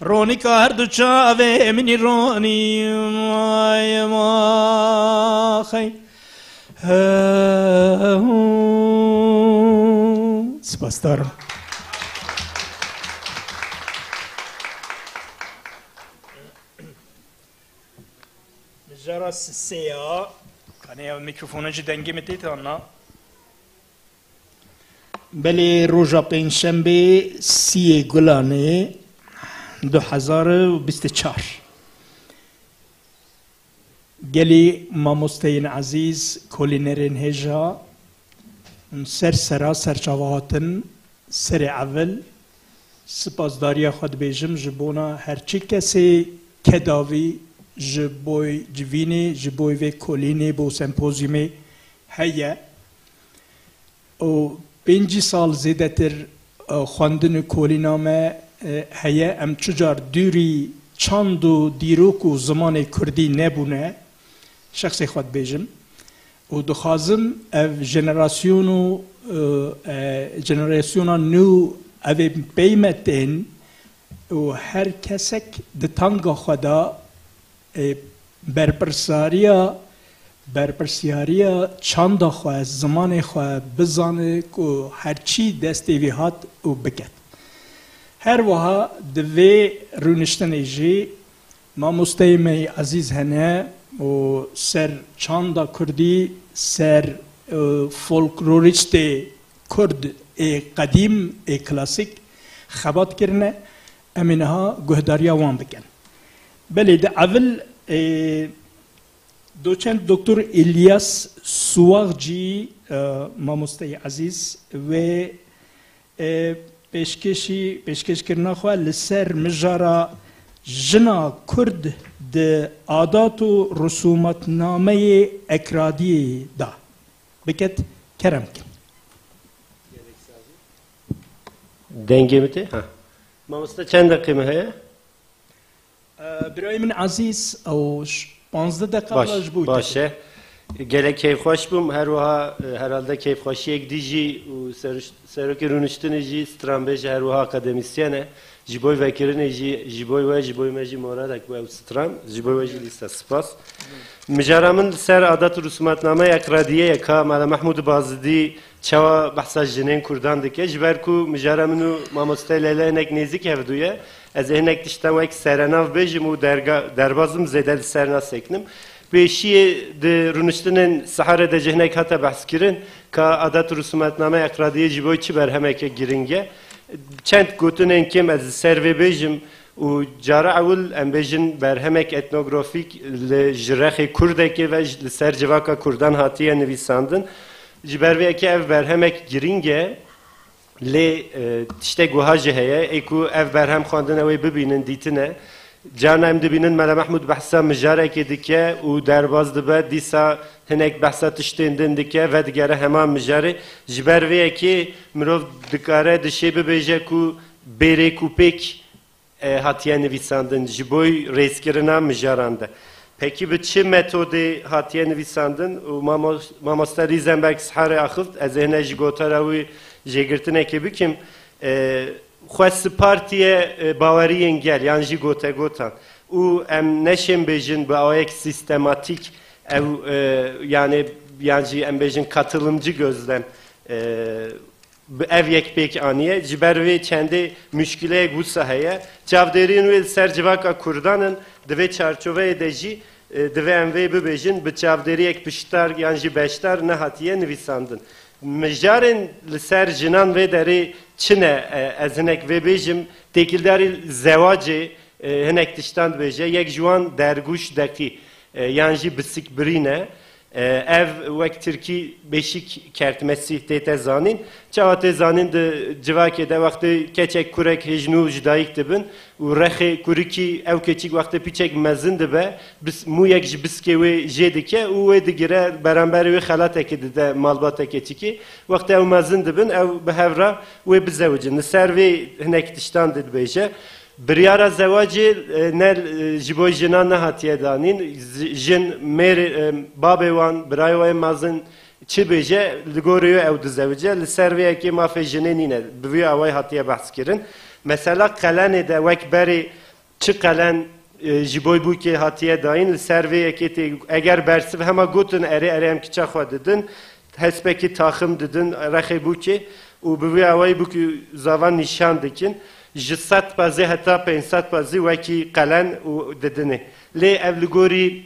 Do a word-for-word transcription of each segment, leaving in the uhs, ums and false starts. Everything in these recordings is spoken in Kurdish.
Ronîka her du çavê min î ronî, ay, maxey. Spasdar im. Mijara sisê ya. Kanê ev mîkrofona jî dengê min tê tana. Belê, roja pêncşembê siyê Gulanê du hezar û bîst û çar. Gelî mamosteyên ezîz, kolînerên hêja, ser sera serçava hatin, serê evil, sipasdariya xwe dibêjim ji bona her çi kesê kedavî ji boy civînê, ji boy vê kolînê bo sempozyumê heye. Û pêncî sal zêdetir, e, xwendin û kolîna me, e, heye. Em çi car dûrî çand û dîrok û zimanê kurdî nebûne, şexsê xwe dibêjim. Û dixwazim ev jenerasyon û, e, e, jenerasyona nû ev ê pey me tên û her kesek di tanga xwe de, e, berpirsariya, berpirsiyariya çanda xwe, zimanê xwe bizane ku her çî destê vî hat û biket. Her wiha di vê rûniştinê jî mamosteyê me yê ezîz hene û ser çanda kurdî, ser, e, folklorîstê kurd ê qedîm, ê klasîk xebat kirine. Em ê niha guhdariya wan bikin. Belê, di evil, e, doçent Doktor Îlyas Suwaxcî, e, mamosteyê ezîz, wê, e, pêşkêşî, pêşkêşkirina xwe li ser mijara jina kurd di adat û risûmatnameyê Ekradiyê de biket. Kerem kin. Dengê min tê? Ha. Mamoste, çend deqê min heye? Ee, birayê min ezîz, ew ş-, panzdeh deqa Baş, bila ji bo baş te. E. Gelek keyfxweş bûm. Her wiha, e, herhalde keyfxweşiyek dî jî û serûş-, serokê rûniştinê jî stranbêj e, her wiha akademîsyen e. Ji bo vekirinê jî, ji bo we, ji bo me jî moral ek bû ew stran, ji bo we jî lîste. Spas. Mijara min li ser adet û risûmatnameya Ekradiyê ye, ka Mela Mehmûd Bazidî çawa behsa jinên kurdan dike, ji ber ku mijara min û mamoste Leyla hinek nêzîk hevdû ye, ez ê hinek tişta wek serenav bêjim û derga-, derbazim zêde li ser nasekinim. Pêşiyê di rûniştinên Siharê de jî hinek hate behskirin, ka adet û risûmatnameya Ekradiyê ji bo çi berhemeke giring e. Çend gotinên kêm ez li ser vê bêjim û cara ewil em bêjin berhemek etnografîk li, ji rexê kurdekê ve ji, li ser civaka kurdan hatiye nivîsandin. Ji ber vê yekê ev berhemek giring e, lê, e, tiştek wiha jî heye, ê ku ev berhem xwendine wê bibînin, dîtine. Carna em dibînin Mela Mehmûd behsa mijarekê dike û derbaz dibe, dîsa hinek behsa tiştên din dike, vedigere hema mijarê. Ji ber vê yekê mirov dikare dişê bibêje ku bêrêkûpêk e, hatiye nivîsandin ji bo rêzkirina mijaran de. Pekî bi çi metodê hatiye nivîsandin? Û mamo-, mamoste Rîzenberg siha re axift, ez ê hine ji gotara wî jêgirtinekê bikim. E, xwe sipartiye, e, baweriyên gel, yan jî gotegotan. Û em neşên bêjin bi awayek sîstematîk, ew, e, yani, yan jî em bêjin katılımcı gözlem, e, bi ev yek pêk aniye. Ji ber vê çendê muşkileyek wisa heye. Çavdêriyên wê li ser civaka Kurdan in. Di vê çarçoveyê de jî, e, divê em vê bibêjin, bi çavdêriyek piştar yan jî beşdar nehatiye nivîsandin. Mijarên li ser jinan vê derê çi ne? E, ez hinek vê bêjim, têkildarî zewacê, e, hinek tiştan dibêje. Yek ji wan dergûş deqî, e, yan jî bisikbirî ne. E, ev wek tirkî beşik kertmesi tête zanîn. Çawa tê zanîn, di civakê de wextê keçek, kurek hêj nû ji dayik dibin û rexê kurikî ew keçik wextê piçek mezin dibe, bis-, mûyek ji biskê wê jê dike û wê digire, beramberê wê xelatekê dide malbate keçikê. Wextê ew mezin dibin, ew bi hev re wê bizewicin. Li ser vê hinek tiştan dibêje. Biryara zewacê, e, ne, e, ji bo jinan nehatiye danîn. Z-, jin, mêrê, e, babê wan, birayê wê mezin çi bêje, li gorî wê ew dizewice. Li ser vê yekê mafê jinê nîne. Bi vî awayî hatiye behs kirin. Mesela qelenê de wek berê çi qelen, e, ji bo bûkê hatiye dayîn, li ser vê yekê tê, eger bersiv hema gotin, erê, erê, em kiça xwe didin, hespekî taxim didin, rexê bûkê û bi vî awayî bûkî zavan nîşan dikin. Ji sed pezê heta pênc sed pezî wekî qelen û didinê. Lê ev li gorî,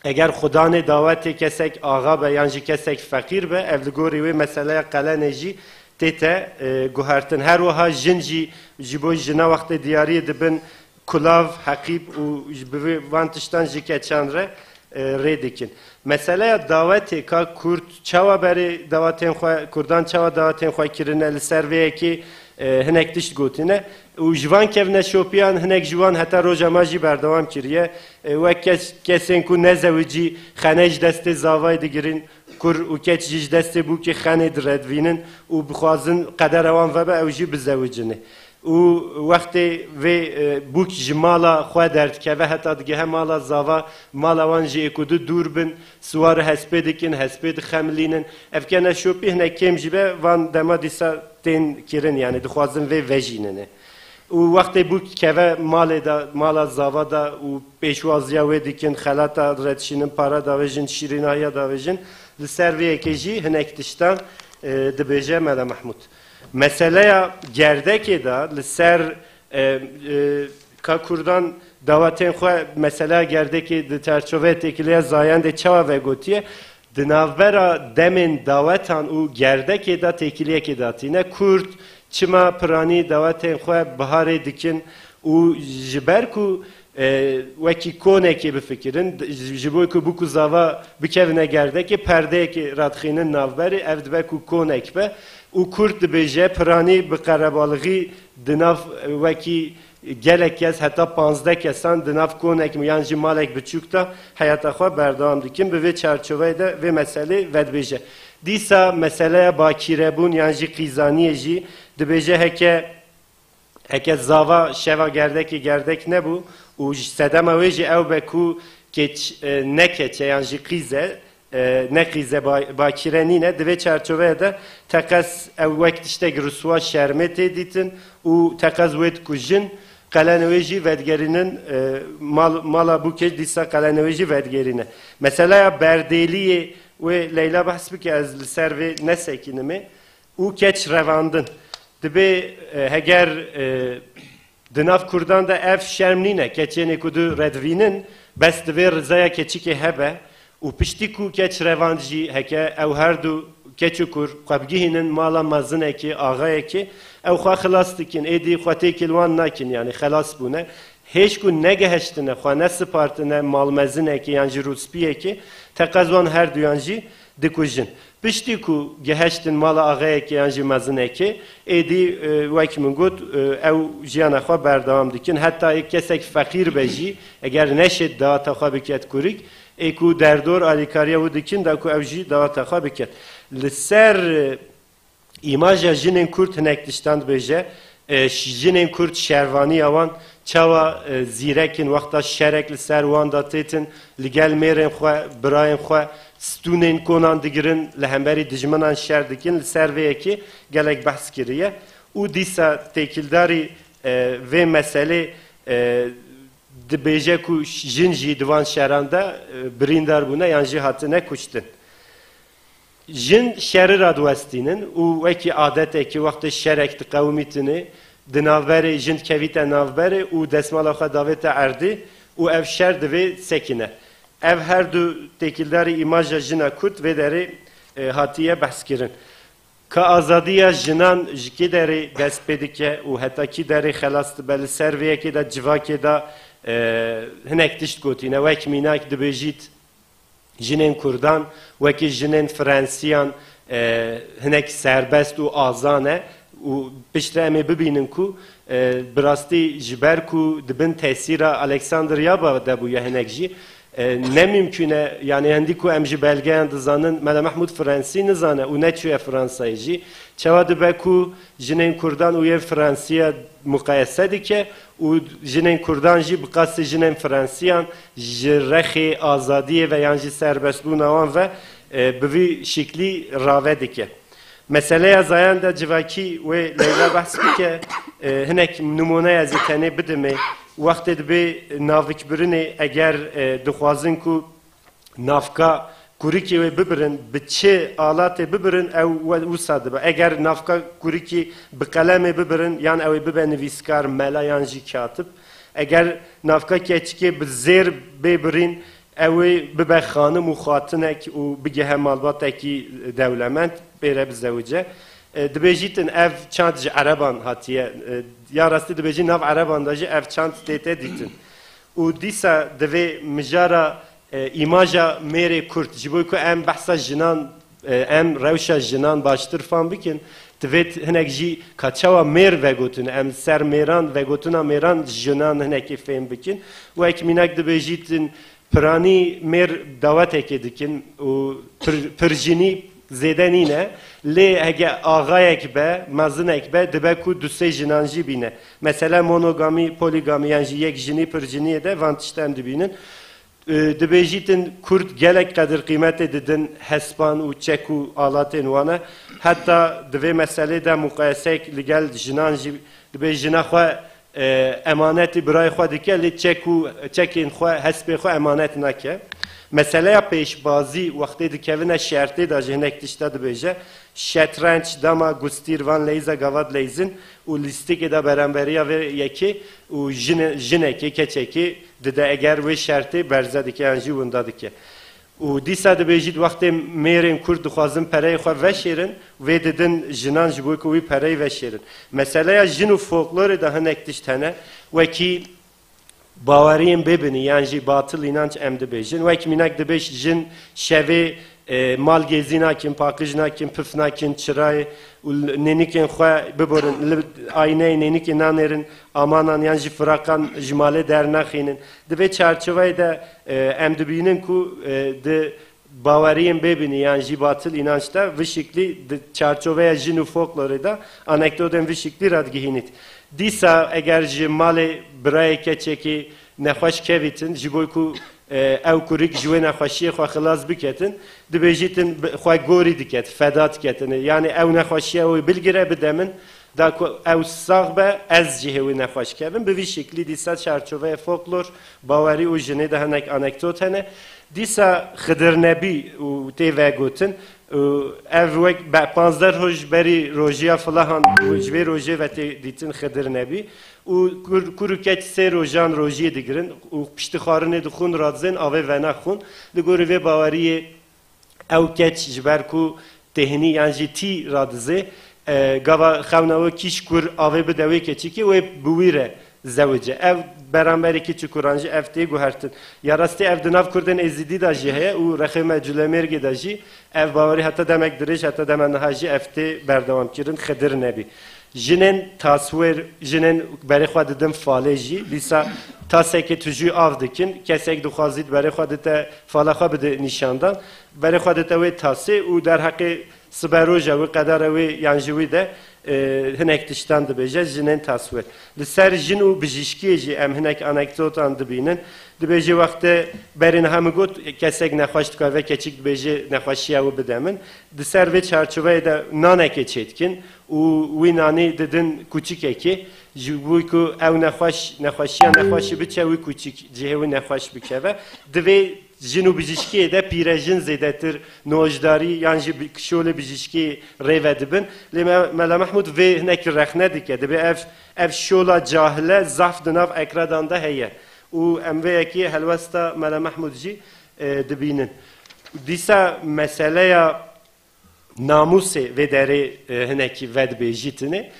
eger xudanê dawetê kesek axa be yan jî kesek feqîr be, ev li gorî wê meseleya qelenê jî tête, e, guhertin. Her wiha jin jî, ji bo jina wextê diyariyê dibin kulav, heqîb û ji bi vê van tiştan ji keçan re, e, rê dikin. Meseleya dawetê ka Kurd çawa berê dawetên xwe, Kurdan çawa dawetên xwe kirine, li ser vê yekê, e, hinek tişt gotine. Û ji van kevneşopiyan hinek ji wan heta roja me jî berdewam kiriye. E, wek kes-, kesên ku nezewicî xenê ji destê zavayê digirin, kur û keç jî ji destê bûkê xenê diredvînin û bixwazin qedera wan vebe ew jî bizewicine. Û wextê vê, e, bûk ji mala xwe derdikeve heta digehe mala zava, mala wan jî ê ku du dûr bin, siwar hespê dikin, hespê dixemilînin. Ev kevneşopî hinek kêm jî be, van dema dîsa tên kirin, yani dixwazin vê vejînine. Û wextê bûk keve malê de, mala zava de û pêşwaziya wê dikin, xelata re dişînin, para davêjin, şîrînahiya davêjin, li ser vê yekê jî hinek tiştan, e, dibêje Mele Mehmûd. Meseleya gerdekê de li ser, e, e, ka Kurdan dawetên xwe, meseleya gerdekê di çarçoveya têkiliya Zayendê çawa vegotiye? Di navbera demên dawetan û gerdekê de têkiliyekê datîne. Kurd çima piranî dawetên xwe biharê dikin û ji ber ku, e, wekî konekê bifikirin, d-, ji, ji bo ku bûk û zava bikevine gerdekê, perdeyekê radixînin navberê, ev dibe ku konek be û Kurd dibêje piranî bi qerebalixî di nav, e, wekî gelek kes, heta panzdeh kesan di nav konek yan jî malek biçûk de heyata xwe berdewam dikin. Bi vê çarçoveyê de vê meselê vedibêje. Dîsa meseleya bakîrebûn yan jî qîzaniyê jî dibêje heke, heke zava şeva gerdekê gerdek nebû û ji sedema wê jî ew be ku keç, e, ne keç e yan jî qîz e, e, ne qîze ba-, bakîre nîne. Di vê çarçoveyê de teqez ew wek tiştek riswa, şermê tê dîtin û teqez wê dikujin, qelenê wê jî vedigerînin, e, mal, mala bûkê dîsa qelenê wê jî vedigerîne. Meseleya berdêliyê wê Leyla behs bike, ez li ser vê nesekînimê. Û keç revandin. Dibê, e, heger, e, di nav Kurdan de ev şerm nîne, keçênê ku du redivînin, bes divê rizaya keçikê hebe û piştî ku keç revand jî heke ew her du keç û kur xwe bigihînin mala mezinekê, axayekê, ew xwe xilas dikin, êdî xwe têkil wan nakin, yanî xelas bûne. Hêj ku negeheştine, xwe nesipartine malmezinekê yan jî rûspiyekê, teqez wan her duyan jî dikujin. Piştî ku geheştin mala axeyekê yan jî mezinekê, êdî, e, wek min got, e, ew jiyana xwe berdewam dikin. Heta yek kesek feqîr be jî, eger neşêt daweta xwe biket kurik, ê ku derdor alîkariya wî dikin, da ku ew jî daweta xwe biket. Li ser, e, îmaja jinên Kurd hinek tiştan dibêje, e, ş-, jinên Kurd şervaniya wan Çawa e, zîrekin wexta şerek li ser wan de têtin, li gel mêrên xwe, birayên xwe, stûnên konan digirin, li hemberî dijminan şer dikin, li ser vê yekê gelek behs kiriye. Û dîsa têkildarî e, vê meselê e, dibêje ku jin jî di van şeran de e, birîndar bûne yan jî hatine kuştin. Jin şerî radiwestînin û wekî adetekî wextê şerek diqewimîtinê, di navberê jin dikevîte navberê û desmala xwe davête erdê û ev şer divê sekine. Ev her du têkildarî îmaja jina Kurd vê derê e, hatiye behskirin. Ka azadiya jinan ji kî derê dest pê dike û heta kî derê xelas dibe, li ser vê yekê de civakê de e, hinek tişt gotîne. Wek mînak dibêjît, jinên Kurdan wekî jinên Fransiyan e, hinek serbest û aza ne û piştre em ê bibînin ku e, bi rastî ji ber ku di bin tesîra Alexander Yaba de bûye hinek jî e, ne mimkûn e, yanî hindî ku em ji belgeyan dizanin, Mele Mehmûd Fransî nizane û neçûye Fransayê jî. Çawa dibe ku jinên Kurdan û yên Fransiya muqayese dike û jinên Kurdan jî bi qasî jinên Fransiyan ji rexê azadiyê ve yan jî serbestbûna wan ve e, bi vî şiklî rave dike. Meseleya zayan de civakî wê Leyla behs bike, e, hinek nimûneya ez ê tenê bidimê. Wextê dibê navikbirinê eger e, dixwazin ku navka kurikê wê bibirin, bi çi alatê bibirin, ew we- wisa dibe. Eger navka kurikî bi qelemê bibirin, yan ew ê bibe nivîskar, mela yan jî katib. Eger navka keçikê bi zêr bê birîn, ew ê bibe xanim û xatinek û bigihe malbatekî dewlemend, pê re bizewice. E, dibêjîtin ev çand ji ereban hatiye. E, ya rastî dibêjî nav ereban de jî ev çand tête dîtin. Û dîsa divê mijara e, îmaja mêrê Kurd, ji bo ku em behsa jinan, e, em rewşa jinan baştir fam bikin, divê t- hinek jî ka çawa mêr vegotin, em ser mêran, vegotina mêran jinan hinekî fêm bikin. Wek mînak dibêjîtin, piranî mêr dawetekê dikin û pir, pirjinî zêde nîne, lê hege axayek be, mezinek be, dibe ku du sê jinan jî bîne. Mesele monogamî, polîgamî yan jî yek jinî pirjiniyê de van tişt em dibînin. E, dibêjîtin Kurd gelek qedir qîmetê didin hespan û çek û alatên wan e. Heta di vê meselê de muqayeseyek li gel jinan jî dibê jina xwe e, emanetî birayê xwe dike, lê çek û çekên xwe, hespê xwe emanet nake. Meseleya pêşbazî wextê dikevine şertê de ji hinek tişta dibêje. Şetrenç, dama gustîr, van leyza gava dileyzin û lîstikê de beremberiya vê yekê û jine- jinekê, keçekê dide eger wê şertê berze dike yan jî winda dike. Û dîsa dibêjît wextê mêrên Kurd dixwazin pereyê xwe veşêrin, vê didin jinan ji bo ku wî pereyê veşêrin. Meseleya jin û folklorê de hinek tişt hene, wekî baweriyên bêbinî yan jî batil înanc em dibêjin. Wek mînak dibêj jin şevê e, mal gêzî nakin, paqij nakin, pif nakin, çirayê û li- nênikên xwe biborin, li ayneyê nênikê nanêrin, amanan yan jî firaqan ji malê dernaxînin. Di vê çarçoveyê de e, em dibînin ku e, di baweriyên bêbinî yan jî batil înanc de vişiklî di çarçoveya jin û folklorê de anekdotên vişiklî radigihînît. Dîsa eger ji malê birayê keçekî nexweş kevîtin, ji bo ku e, ew kurik ji wê nexweşiyê xwe xilas biketin, dibêjîtin bi- xwe gorî diket, feda diketin. Yani ew nexweşiya wê bilgire bide min, da ku ew sax be, ez jî hê wê nexweş kevim. Bi vî şiklî dîsa çarçoveya folklor, bawerî û jinê de hinek anekdot hene. Dîsa Xidir Nebî û tê vegotin, û ev wek be- panzdeh roj berî rojiya filahan û ji vê rojê ve tê dîtin Xidir Nebî. Û kur, kur û keç sê rojan rojiyê digirin û piştî xwarinê dixwin, radizên avê venaxwin. Li gorî vê baweriyê ew keç ji ber ku têhnî yan jî tî radizê, e, gava xewna wê kîş kur avê bide wê keçikê, wê bi wî re zewice. Ev beramberî kîç û kuran jî ev tê guhertin. Ya rastî ev di nav Kurdên Êzidî de jî heye û rexê me Culemêrgê de jî ev bawerî heta demek dirêj, heta dema niha jî ev tê berdewam kirin, Xidir Nebî. Jinên taswêr, jinên berê xwe didin falê jî, dîsa tasekê tijû av dikin, kesek dixwazît berê xwe dite fala xwe bide nîşandan, berê xwe dite wê tasê û derheqê siberoja wê, qedara wê yan ji wî de, e, hinek tiştan dibêje, jinên taswir. Li ser jin û bijîşkiyê jî em hinek anekdotan dibînin. Dibêje wextê berê niha min got, kesek nexweş dikare, keçik dibêje nexweşiya wî bide min. Di ser vê çarçoveyê de nanekê çêdikin û wî nanî didin kûçikekê. Ji bo ku ew nexweş, nexweşiya nexweşî biçe wî kûçik, cihê wî nexweş bikeve. Divê jin û bijîşkiyê de pîrejin zêdetir nojdarî yan jî bi-, şolê bijîşkî rê ve dibin. Lê Me-, Mela Mehmûd vê hinekî rexne dike. Dibê ev, ev şola cahile zaf di nav ekradan de heye. Û em vê yekê helwesta Mela Mehmûd jî, e, dibînin. Dîsa meseleya namûsê vê derê, e, hinekî vedibêjîtine.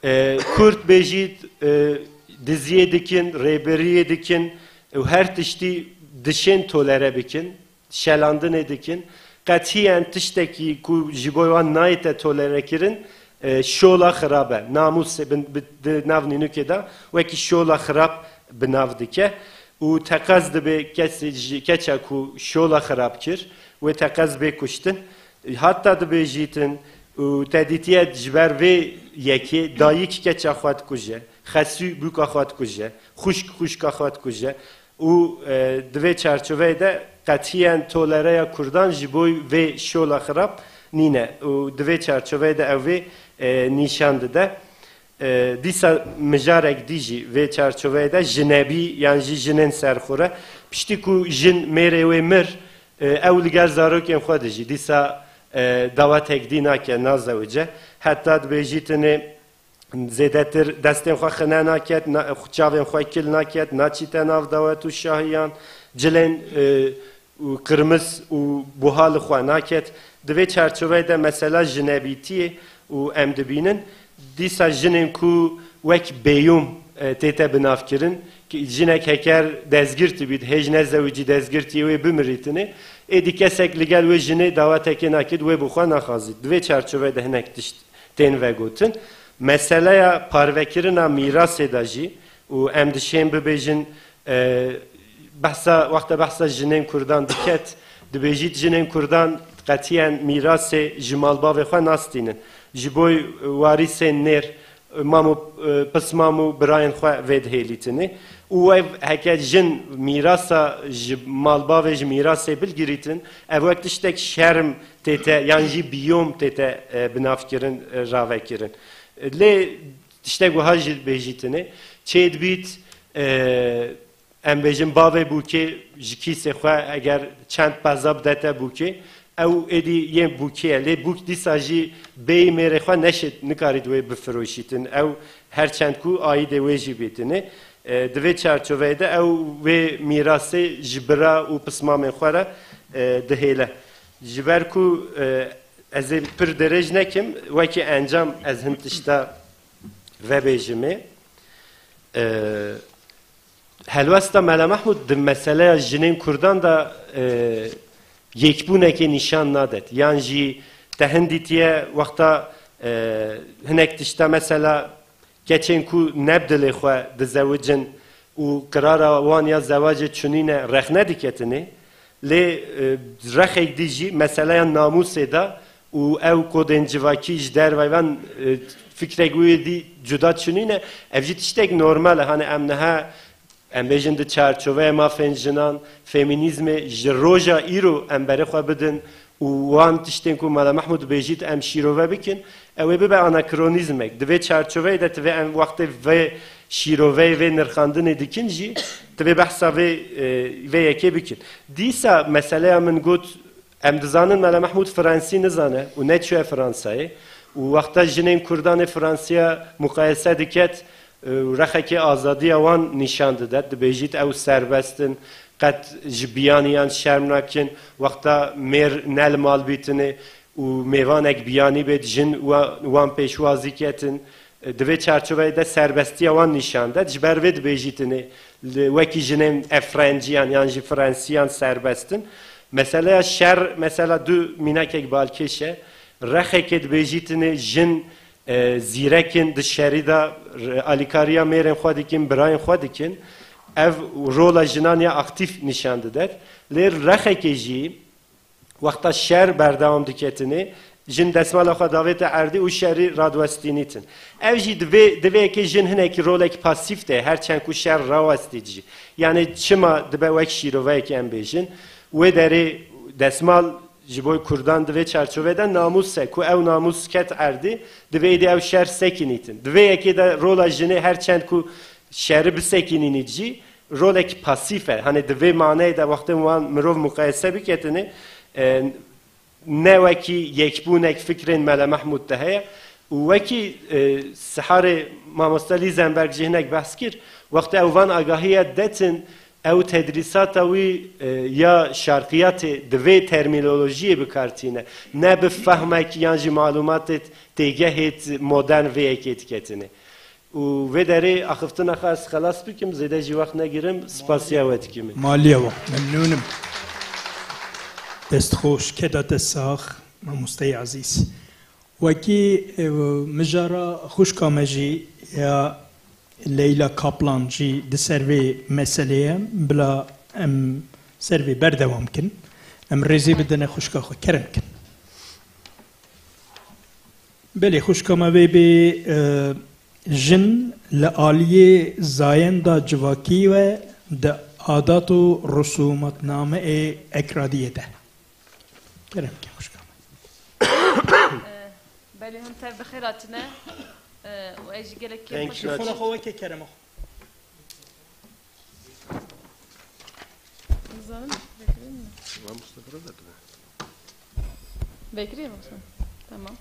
E, Kurd bêjît, e, diziyê dikin, rêberiyê dikin û her tiştî dişên tolere bikin, şelandinê dikin. Qetiyen tiştekî ku ji bo wan nayête tolerekirin, e, şola xirab e. Namûsê bin-, bi-, di nav nînûkê de wekî şola xirab bi nav dike û teqez dibe kesê ji, keça ku şola xirab kir, wê teqez bê kuştin. Hatta dibêjîtin û te dîtiye ji ber vê yekê dayik keça xwe dikuje, xesû bûka xwe dikuje, xwişk xwişka xwe dikuje û, e, di vê çarçoveyê de qetiyen tolereya Kurdan ji bo vê şola xirab nîne û di vê çarçoveyê de ew vê, e, nîşan dide. E, dîsa mijarek dî jî vê çarçoveyê de jinebî yan jî jinên serxure, piştî ku jin mêrê wê mir, e, ew li gel zarokên xwe dijî. Dîsa, e, dawetek dî nake, nazewice. Heta dibêjîtinê zêdetir destên xwe xine naket, na-, çavên xwe kil naket, naçîte nav dawet û şahiyan, cilên, e, û qirmiz û buha li xwe naket. Di vê çarçoveyê de mesela jinebîtiyê û em dibînin, dîsa jinên ku wek bêyûm, e, tête binavkirin, ki jinek heker dezgirtî bît, hêj nezewicî dezgirtiyê wê bimirîtine, êdî kesek li gel wê jinê dawetekê nakit, wê bi xwe naxazît. Di vê çarçoveyê de hinek tişt tên vegotin. Meseleya parvekirina mîrasê de jî û em dişên bibêjin, e, behsa, wexta behsa jinên Kurdan diket, dibêjît jinên Kurdan qetiyen mîrasê ji malbavê xwe nastînin. Ji bo warîsên nêr, mam û, e, pismam û birayên xwe vê dihêlîtinê. Û ev heke jin mîrasa ji malbavê, ji mîrasê bilgirîtin, ev wek tiştek şerm tête, yan jî biyom tête, e, binavkirin, e, ravekirin. Lê tiştek wiha jî bêjîtinê, çêdibît, e, em bêjin bavê bûkê ji kîsê xwe eger çend peza bidete bûkê, ew êdî yên bûkê ye. Lê bûk dîsa jî bêyî mêrê xwe neşêt, nikarît wê bifiroşîtin. Ew her çend ku ayîdê wê jî bêtinê. E, di vê çarçoveyê de ew wê mîrasê ji bira û pismamên xwe re, e, dihêle. Ji ber ku, e, ez ê pir dirêj nekim, wekî encam ez hin tişta vebêjimê. E, Helwesta Mela Mehmûd di meseleya jinên Kurdan de, e, yekbûnekê nîşan nadet. Yan jî te hin dîtiye wexta, e, hinek tişta mesela keçên ku ne bi dilê xwe dizewicin û qirara wan ya zewacê çinîne rexne diketinê, lê, e, rexek dî jî meseleya namûsê de û ew kodên civakî ji dervayî van, e, fikrek wê dî cuda çinîne, ev jî tiştek normal e. Hani em niha, em bêjin di çarçoveya mafên jinan, femînîzmê ji roja îro em berê xwe bidin û wan tiştên ku Mela Mehmûd bêjît em şîrove bikin, ew ê bibe anakronîzmek. Di vê çarçoveyê de divê em wextê vê şîroveyê, vê nirxandinê dikin jî, divê behsa vê, e, vê yekê bikin. Dîsa meseleya min got, em dizanin Mela Mehmûd Fransî nizane û neçûye Fransayê û wexta jinên Kurdanê Fransiya muqayese diket, e, û rexekê azadiya wan nîşan didet, dibêjît ew serbest in, qet ji biyaniyan şerm nakin, wexta mêr ne li mal bîtinê û mêvanek biyanî bêt, jin wa-, wan pêşwazî ketin. Di vê çarçoveyê de serbestiya wan nîşan de, ji ber vê dibêjîtinê li wekî jinên efrenciyan yan jî Fransiyan serbest in. Meseleya şer, mesela du mînakek balkêş e. Rexekê dibêjîtinê jin, e, zîrek in, di şerî de re-, alîkariya mêrên xwe dikin, birayên xwe dikin. Ev rola jinan ya aktîf nîşan didet. Lê rexekê jî, wexta şer berdewam diketinê, Jin desmala xwe davête erdê û şerî radiwestînîtin. Ev jî divê, divê yekê jin hinekî rolek pasîf de, her çend ku şer rawestît jî. Yani çima dibe wek şîroveyekê em bêjin, wê derê desmal ji bo Kurdan di vê çarçovê de namûs e, ku ew namûs ket erdê, divê êdî ew şer sekînîtin. Di vê yekê de rola jinê her çend ku şeri bisekînînît jî, rolek pasîf e. Hani di vê maneyê de wextê wan mirov muqayese biketinê, e, ne wekî yekbûnek fikrên Mele Mehmûd de heye û wekî, e, Siharê Mamoste Lizenberg jî hinek behs kir, wextê ew van agahiya detin, ew tedrîsata wî, e, ya şarqiyatê di vê termînolojiyê bi kar tîne, ne bi fehmek yan jî malûmatê têgehê modern vê yekê diketinê. Û vê derê axiftina xwe ez xelas bikim, zêde jî wext negirim, spasiya we dikim. Maliye we, memnûnim. Dest xweş, keda te sax, mamosteyê ezîz. Wekî, e, mijara xwişka me jî ya Leyla Kaplan jî di ser vê meselê ye, bila em ser vê berdewam kin. Em rêzê bidine xwişka xwe, kerem kin. Belê, xwişka me vê bê, e, jin li aliyê zayenda civakî ve di adat û risûmatnameyê Ekradiyê de. Kerem ke xwişka me. E, belê, hûn tev bi xêr hatine. E, û ez jî gelek kêf Thank xweş you. Xwişka xwe weke kerema xwe. Nizanim, vekirî mi? Vekirî mi? Tamam.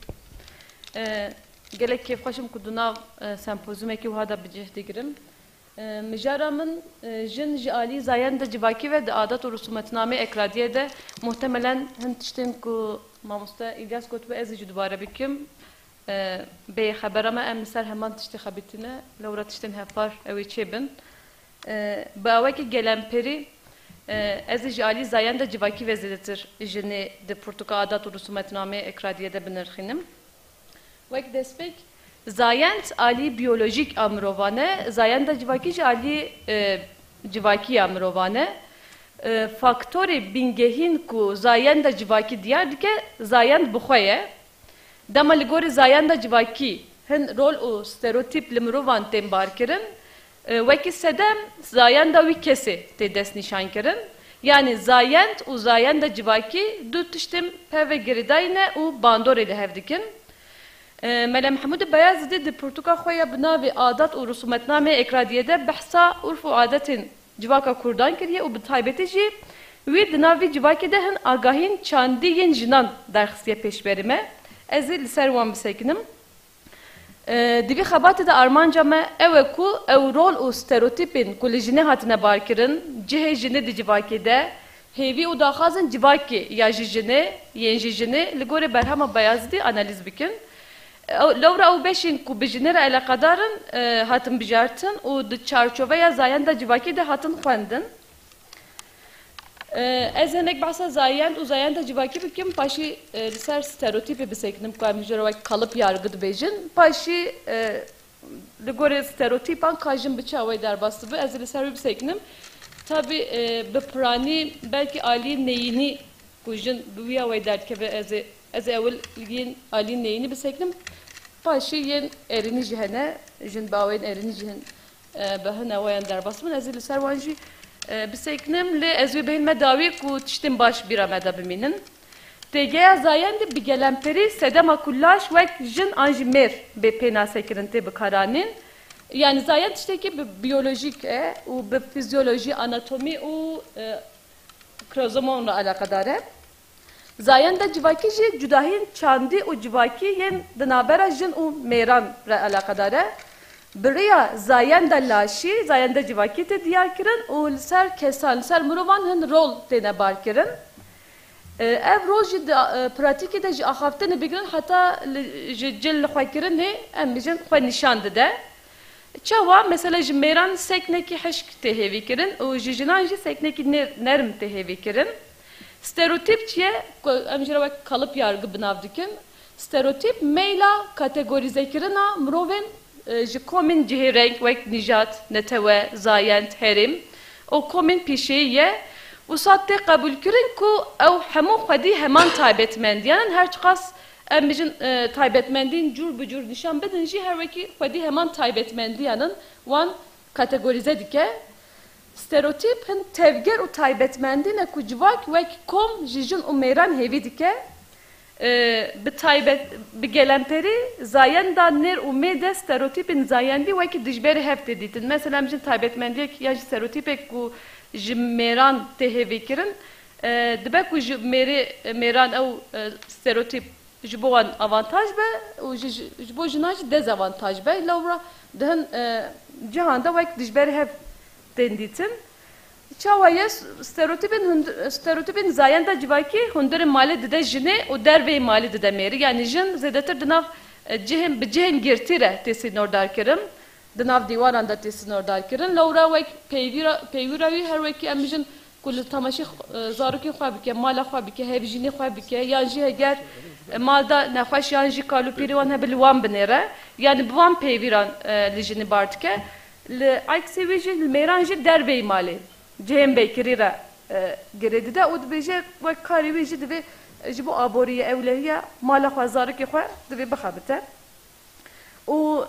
E, gelek kêfxweş im ku di nav, e, sempozyumekî wiha de bi cih digirim. E, mijara min, e, jin ji alî zayenda civakî ve di adat û risûmetnamê Ekradiyê de muhtemelen hin tiştên ku mamoste Îlyas gotibû ez ê jî dubare bikim. E, bê xebera me em li ser heman tiştê xebitîne, lewra tiştên hevpar ew ê çêbin. E, bi awekî gelemperî, e, ez ê ji alî zayenda civakî ve zêdetir jinê di pirtûka adat û risûmetnameyê Ekradiyê de binirxînim. Wek destpêk, zayend alî biyolojîk a mirovan e, zayenda civakî jî alî, e, civakî ya mirovan e. E, faktorê bingehîn ku zayenda civakî diyar dike, zayend bi xwe ye. Dema li gorî zayenda civakî hin rol û stereotîp li mirovan tên barkirin, e, wekî sedem zayenda wî kesê tê destnîşankirin. Yanî zayend û zayenda civakî du tiştên peve girêdayî ne û bandorê li hev dikin. E, Mele Mehmûdê Beyazîdî di pirtûka xwe ya bi navê Adat û Risûmetnameyê Ekradiyê de behsa urf û adetên civaka kurdan kiriye û bi taybetî jî wî di nav vî civakê de hin agahîn çandî yên jinan derxistiye pêşberî me. Ez ê li ser wan bisekinim. E, di vî xebatê de armanca me ew e ku ew rol û stereotîpên ku li jinê hatine barkirin, cihê jinê di civakê de, hêvî û daxwazên civakê ya ji jinê, yên ji jinê li gorî berhema Beyazîdî analîz bikin. Ew, lewra ew beşên ku bi jinê re eleqedar in, e, hatin bijartin û di çarçoveya zayenda civakî de hatin xwendin. E, ez hinek behsa zayend û zayenda civakî bikim, paşî, e, li ser stereotîpê bisekinim, ku em ji re wek kalıp yargı dibêjin. Paşî, e, li gorî stereotîpan ka jin bi çi awayî derbas dibe, ez ê li ser wî bisekinim. Tabî, e, bi piranî belkî alî neyînî ku jin bi wî awayî derdikeve, ez ê, ez ê ewil yên alî neyînî bisekinim. Paşî yên erînî jî hene, jin bi awayên erînî jî hin, e, bi hin awayan derbas bin. Ez ê li ser wan jî, e, bisekinim, lê ez wê bihêlme dawî ku tiştên baş bîra me de bimînin. Têgeya zayendê bi gelemperî sedema ku laş wek jin an jî mêr bê pênasekirin tê bikaranîn. Yanî zayend tiştekî bi biyolojîk e û bi fizyolojî, anatomî û, e, krozomon re eleqedar e. Zayenda civakî jî cudahiyên çandî û civakî yên di navbera jin û mêran re eleqedar e. Bi riya zayenda laşî, zayenda civakî tê diyarkirin û li ser kesan, li ser mirovan hin rol têne barkirin. E, ev rol jî di, e, pratîkê de ji axaftinê bigirin heta li, ji cil lixwekirinê, em bijin, xwe nîşan dide. Çawa? Mesela ji mêran seknekî hişk tê hêvîkirin û ji jinan jî seknekî nêr-, nerm tê hêvîkirin. Stereotîp çi ye? Ku em jî re wek kalıp yargı bi nav dikin. Stereotîp meyla kategorîzekirina mirovên, e, ji komên cihêreng wek nîjad, netewe, zayend, herêm û komên pîşeyî ye. Wisa tê qebûlkirin ku ew hemû xwedî heman taybetmendiyan in, her çiqas Em bijin, e, taybetmendiyên cûr bi cûr nîşan bidin jî her wekî xwedî heman taybetmendiyan in, wan kategorîze dike. Stereotîp hin tevger û taybetmendî ne ku civak wek kom ji jin û mêran hêvî dike. E, bi taybet, bi gelemperî zayenda nêr û mê de stereotîpên zayendî wekî dijberî hev tê dîtin. Mesela em jin taybetmendiyek ya jî stereotîpek ku ji mêran tê hêvîkirin, e, dibe ku ji mêrê, mêran ew, e, stereotîp ji bo wan avantaj be û ji, ji, ji bo jinan jî dezavantaj be. Lewra di hin, e, cihan de wek dijberî hev tên dîtin. Çawa ye stereotîpên hund-, stereotîpên zayenda civakî hundirê malê dide jinê û derveyî malê dide mêrî. Yanî jin zêdetir di nav, e, cihên, bi cihên girtî re tê sînordar kirin, di nav dîwaran de tê sînordar kirin. Lewra wek peyvîra, peywîra wî her wekî em bijin ku li temaşê xwe, e, zarokên xwe bike, mala xwe bike, hevjînê xwe bike, yan jî heger, e, mal de nexweş yan jî kal û pîrê wan hebe li wan binêre. Yanî bi van peyvîran, e, li jinî bar dike. Li eksê wî jî li mêran jî derveyî malê, cihên vekirî re, e, girê dide û dibêje wek karê wî jî divê, e, ji bo aboriyê, ewlehiya mala xwe, zarokê xwe divê bixebite. Û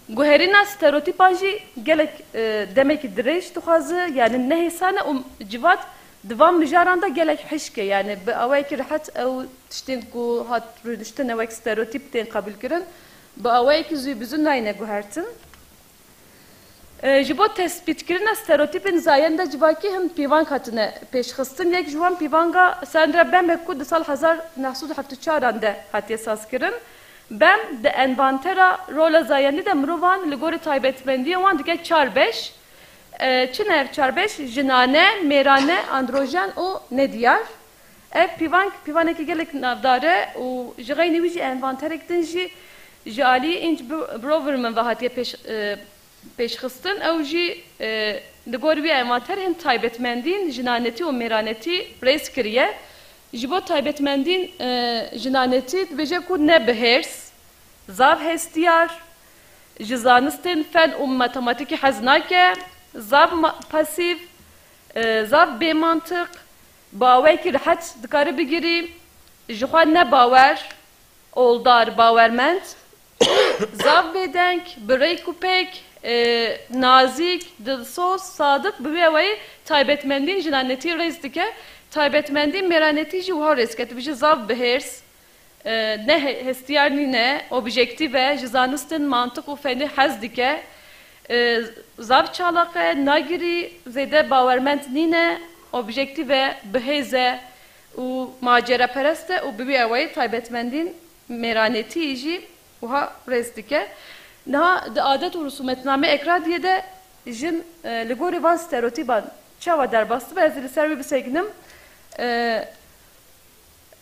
guherîna stereotîpan jî gelek, e, demekî dirêj dixwaze, yanî ne hêsan e û civat di van mijaran de gelek hişk e, yanî bi awayekî rehet ew tiştên ku hat rûniştine wek stereotîp tên qebûlkirin, bi awayekî zû bi zû nayne guhertin. E, ji bo tespîtkirina stereotîpên zayenda civakî hin pîvank hatine pêşxistin. Yek ji wan pîvanga Sandra Bem e ku di sal hezar neh sed û hevdeh û çar an de hatiye sazkirin. Bem di envantera rola zayendî de mirovan li gorî taybetmendiyên wan dike çar beş. E, çi ne ev çar beş? Jinane, mêrane, androjen û nediyar. Ev pîvank, pîvanekî gelek navdar e û ji xeynî wî jî envanterek din jî ji alî Inge Bro-, Broverman ve hatiye pêş, e, pêşxistin. Ew jî, e, li gor wî envanter hin taybetmendiyên jinanetî û mêranetî rêz kiriye. Ji bo taybetmendiyên, e, jinanetî dibêje ku ne bi hêrs, zav hestiyar, ji zanistên fen û matematîkê hez nake, zav ma-, pasîv, e, zav bêmantiq, bi awayekî rehet dikare bigirî, ji xwe ne bawer, oldar, bawermend, zav bêdeng, bi rêk û pêk, e, nazîk, dilsoz, sadiq, bi wê awayî taybetmendiyên jinanetî rêz dike. Taybetmendiyên mêranetî jî wiha rêz dike. Dibêje zav bi hêrs, e, ne he-, hestiyar nîne, objektîf e, ji zanistên mantiq û fenî hez dike, e, zav çalak e, nagirî, zêde bawermend nîne, objektîf e, bihêz e û maceraperest e û bi wî awayî taybetmendiyên mêranetî jî wiha rêz dike. Niha di adet û risûmetnameyê Ekradiyê de jin, e, li gorî van stereotîpan çawa derbas dibe, ez ê li ser wî bisekinim. E,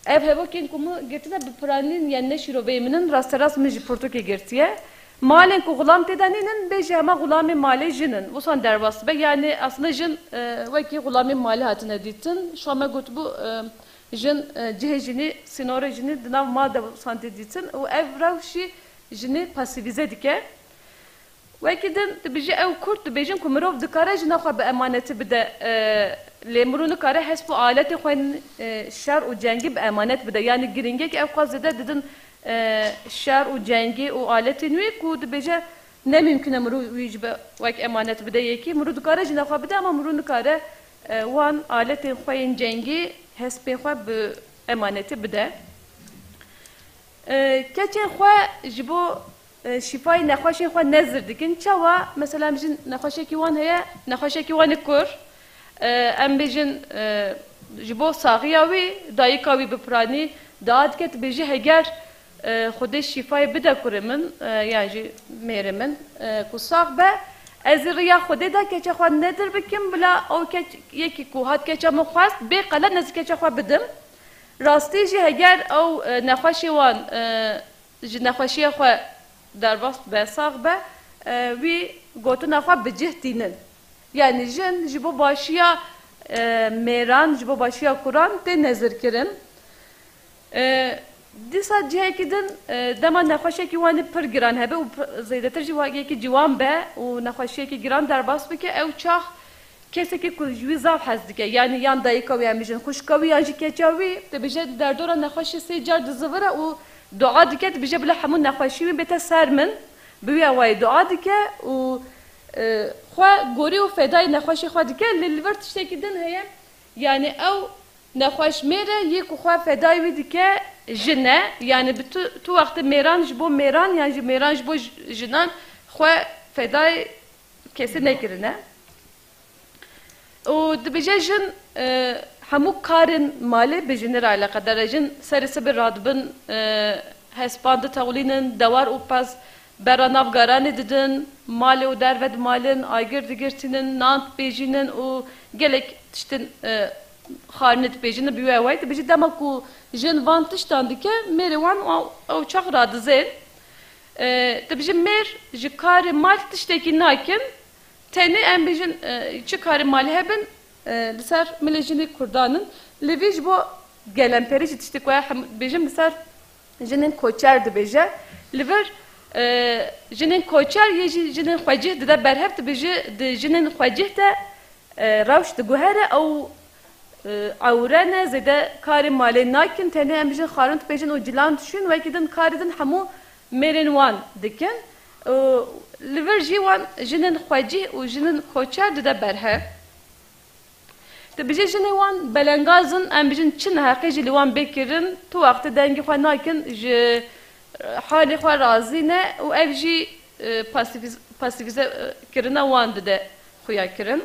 Ev hevokên ku min girtine bi piranîn, yani ne şîroveyê min in, rasterast min ji pirtûkê girtiye. Malên ku xulam tê de nînin, bêjî hema xulamê malê jin in. Wisan derbas dibe. Yani aslında jin, e, wekî xulamê malê hatine dîtin. Şuan me gotibû, e, jin, e, cihê jinî, sînorê jinî di nav mal de wisan tê dîtin û ev rewşî jinî pasîvîze dike. Wekî din dibêje, ew kurt dibêjin ku mirov dikare jina xwe bi emanetî bide, e, lê mirov nikare hesp û aletê xwe yên, e, şer û cengî bi emanet bide. Yanî girîngiyek ew qas zêde didin, e, şer û cengî û aletên wî ku dibêje ne mimkun e mirov wî ji be wek emanet bide yekî. Mirov dikare jina xwe bide ama mirov nikare, e, wan aletên xwe yên cengî, hespên xwe bi emanetî bide. E, keçên xwe ji bo, e, şîfayê nexweşên xwe nezir dikin. Çawa? Mesela em jin nexweşekî wan heye, nexweşekî wan ê kur. E, em bêjin, e, ji bo saxiya wî, dayika wî bi piranî dua dike, dibêje heger, e, Xwedê şîfayê bide kurê min, e, yan jî mêrê min, e, ku sax be, ez ê riya Xwedê de keça xwe nedir bikim, bila ew keç, yekî ku hat keça min xwest, bê qelen ez ê keça xwe bidim. Rastî jî heger ew, e, nexweşê wan, e, ji nexweşiya xwe derbas be, sax be, e, wî gotina xwe bi cih tînin. Yanî jin ji bo başiya, e, mêran, ji bo başiya kuran tê nezirkirin. E, dîsa cihekî din, e, dema nexweşekî wan ê pir giran hebe û pi-, zêdetir jî wekî ciwan be û nexweşiyekî giran derbas bike, ew çax kesekî ku ji wî zaf hez dike, yanî yan dayika wî, em bijin xwişka wî, yan jî keça wî, dibêje derdora nexweşê sê car dizivire û dua dike, dibêje bila hemû nexweşî wî bête ser min. Bi wî awayî dua dike û, e, xwe gorî û fedayê nexweşê xwe dike. Lê li vir tiştekî din heye. Yanî ew nexweş mêr e, yê ku xwe fedayê wî dike jin e. Yanî bi tu, tu wextê mêran ji bo mêran yan jî mêran ji bo j-, jinan xwe fedayê kesê nekirine. Û dibêje jin, e, hemû karên malê bi jinê re eleqedar e. Jin serê sibê radibin, e, hespan ditewlînin, dewar û pez bera nav garanê didin, malê û derve dimalin, agir digirtînin, nan dipêjînin û gelek tiştên, e, xarinê dipêjînin. Bi wê awayî dibêje dema ku jin van tiştan dike, mêrê wan ew, ew çax radizên. E, dibêje mêr ji karê mal tiştekî nakin. Tenê em bêjin, e, çi karê malê hebin, e, li ser milê jinê Kurdan in. Li vî ji bo gelemperî jî tiştê ku em bêjin li ser jinên koçer dibêje. Li vir, e, jinên koçer yê jî jinên xwecih dide berhev, dibêje di jinên xwecih de, e, rewş diguhere ew, e, ewre ne, zêde karê malê nakin, tenê em bêjin xarin dipêjin û cilan dişûn, wekî din karê din hemû mêrên wan dikin. Û li vir jî wan jinên xwecîh û jinên koçer dide berhev. Dibêje jinê wan belengaz in, em bêjin çi neheqê jî li wan bê kirin, tu wextê dengê xwe nakin, ji, e, halê xwe razî ne û ev jî, e, pasîfîz-, pasîfîze, e, kirina wan dide xuya kirin.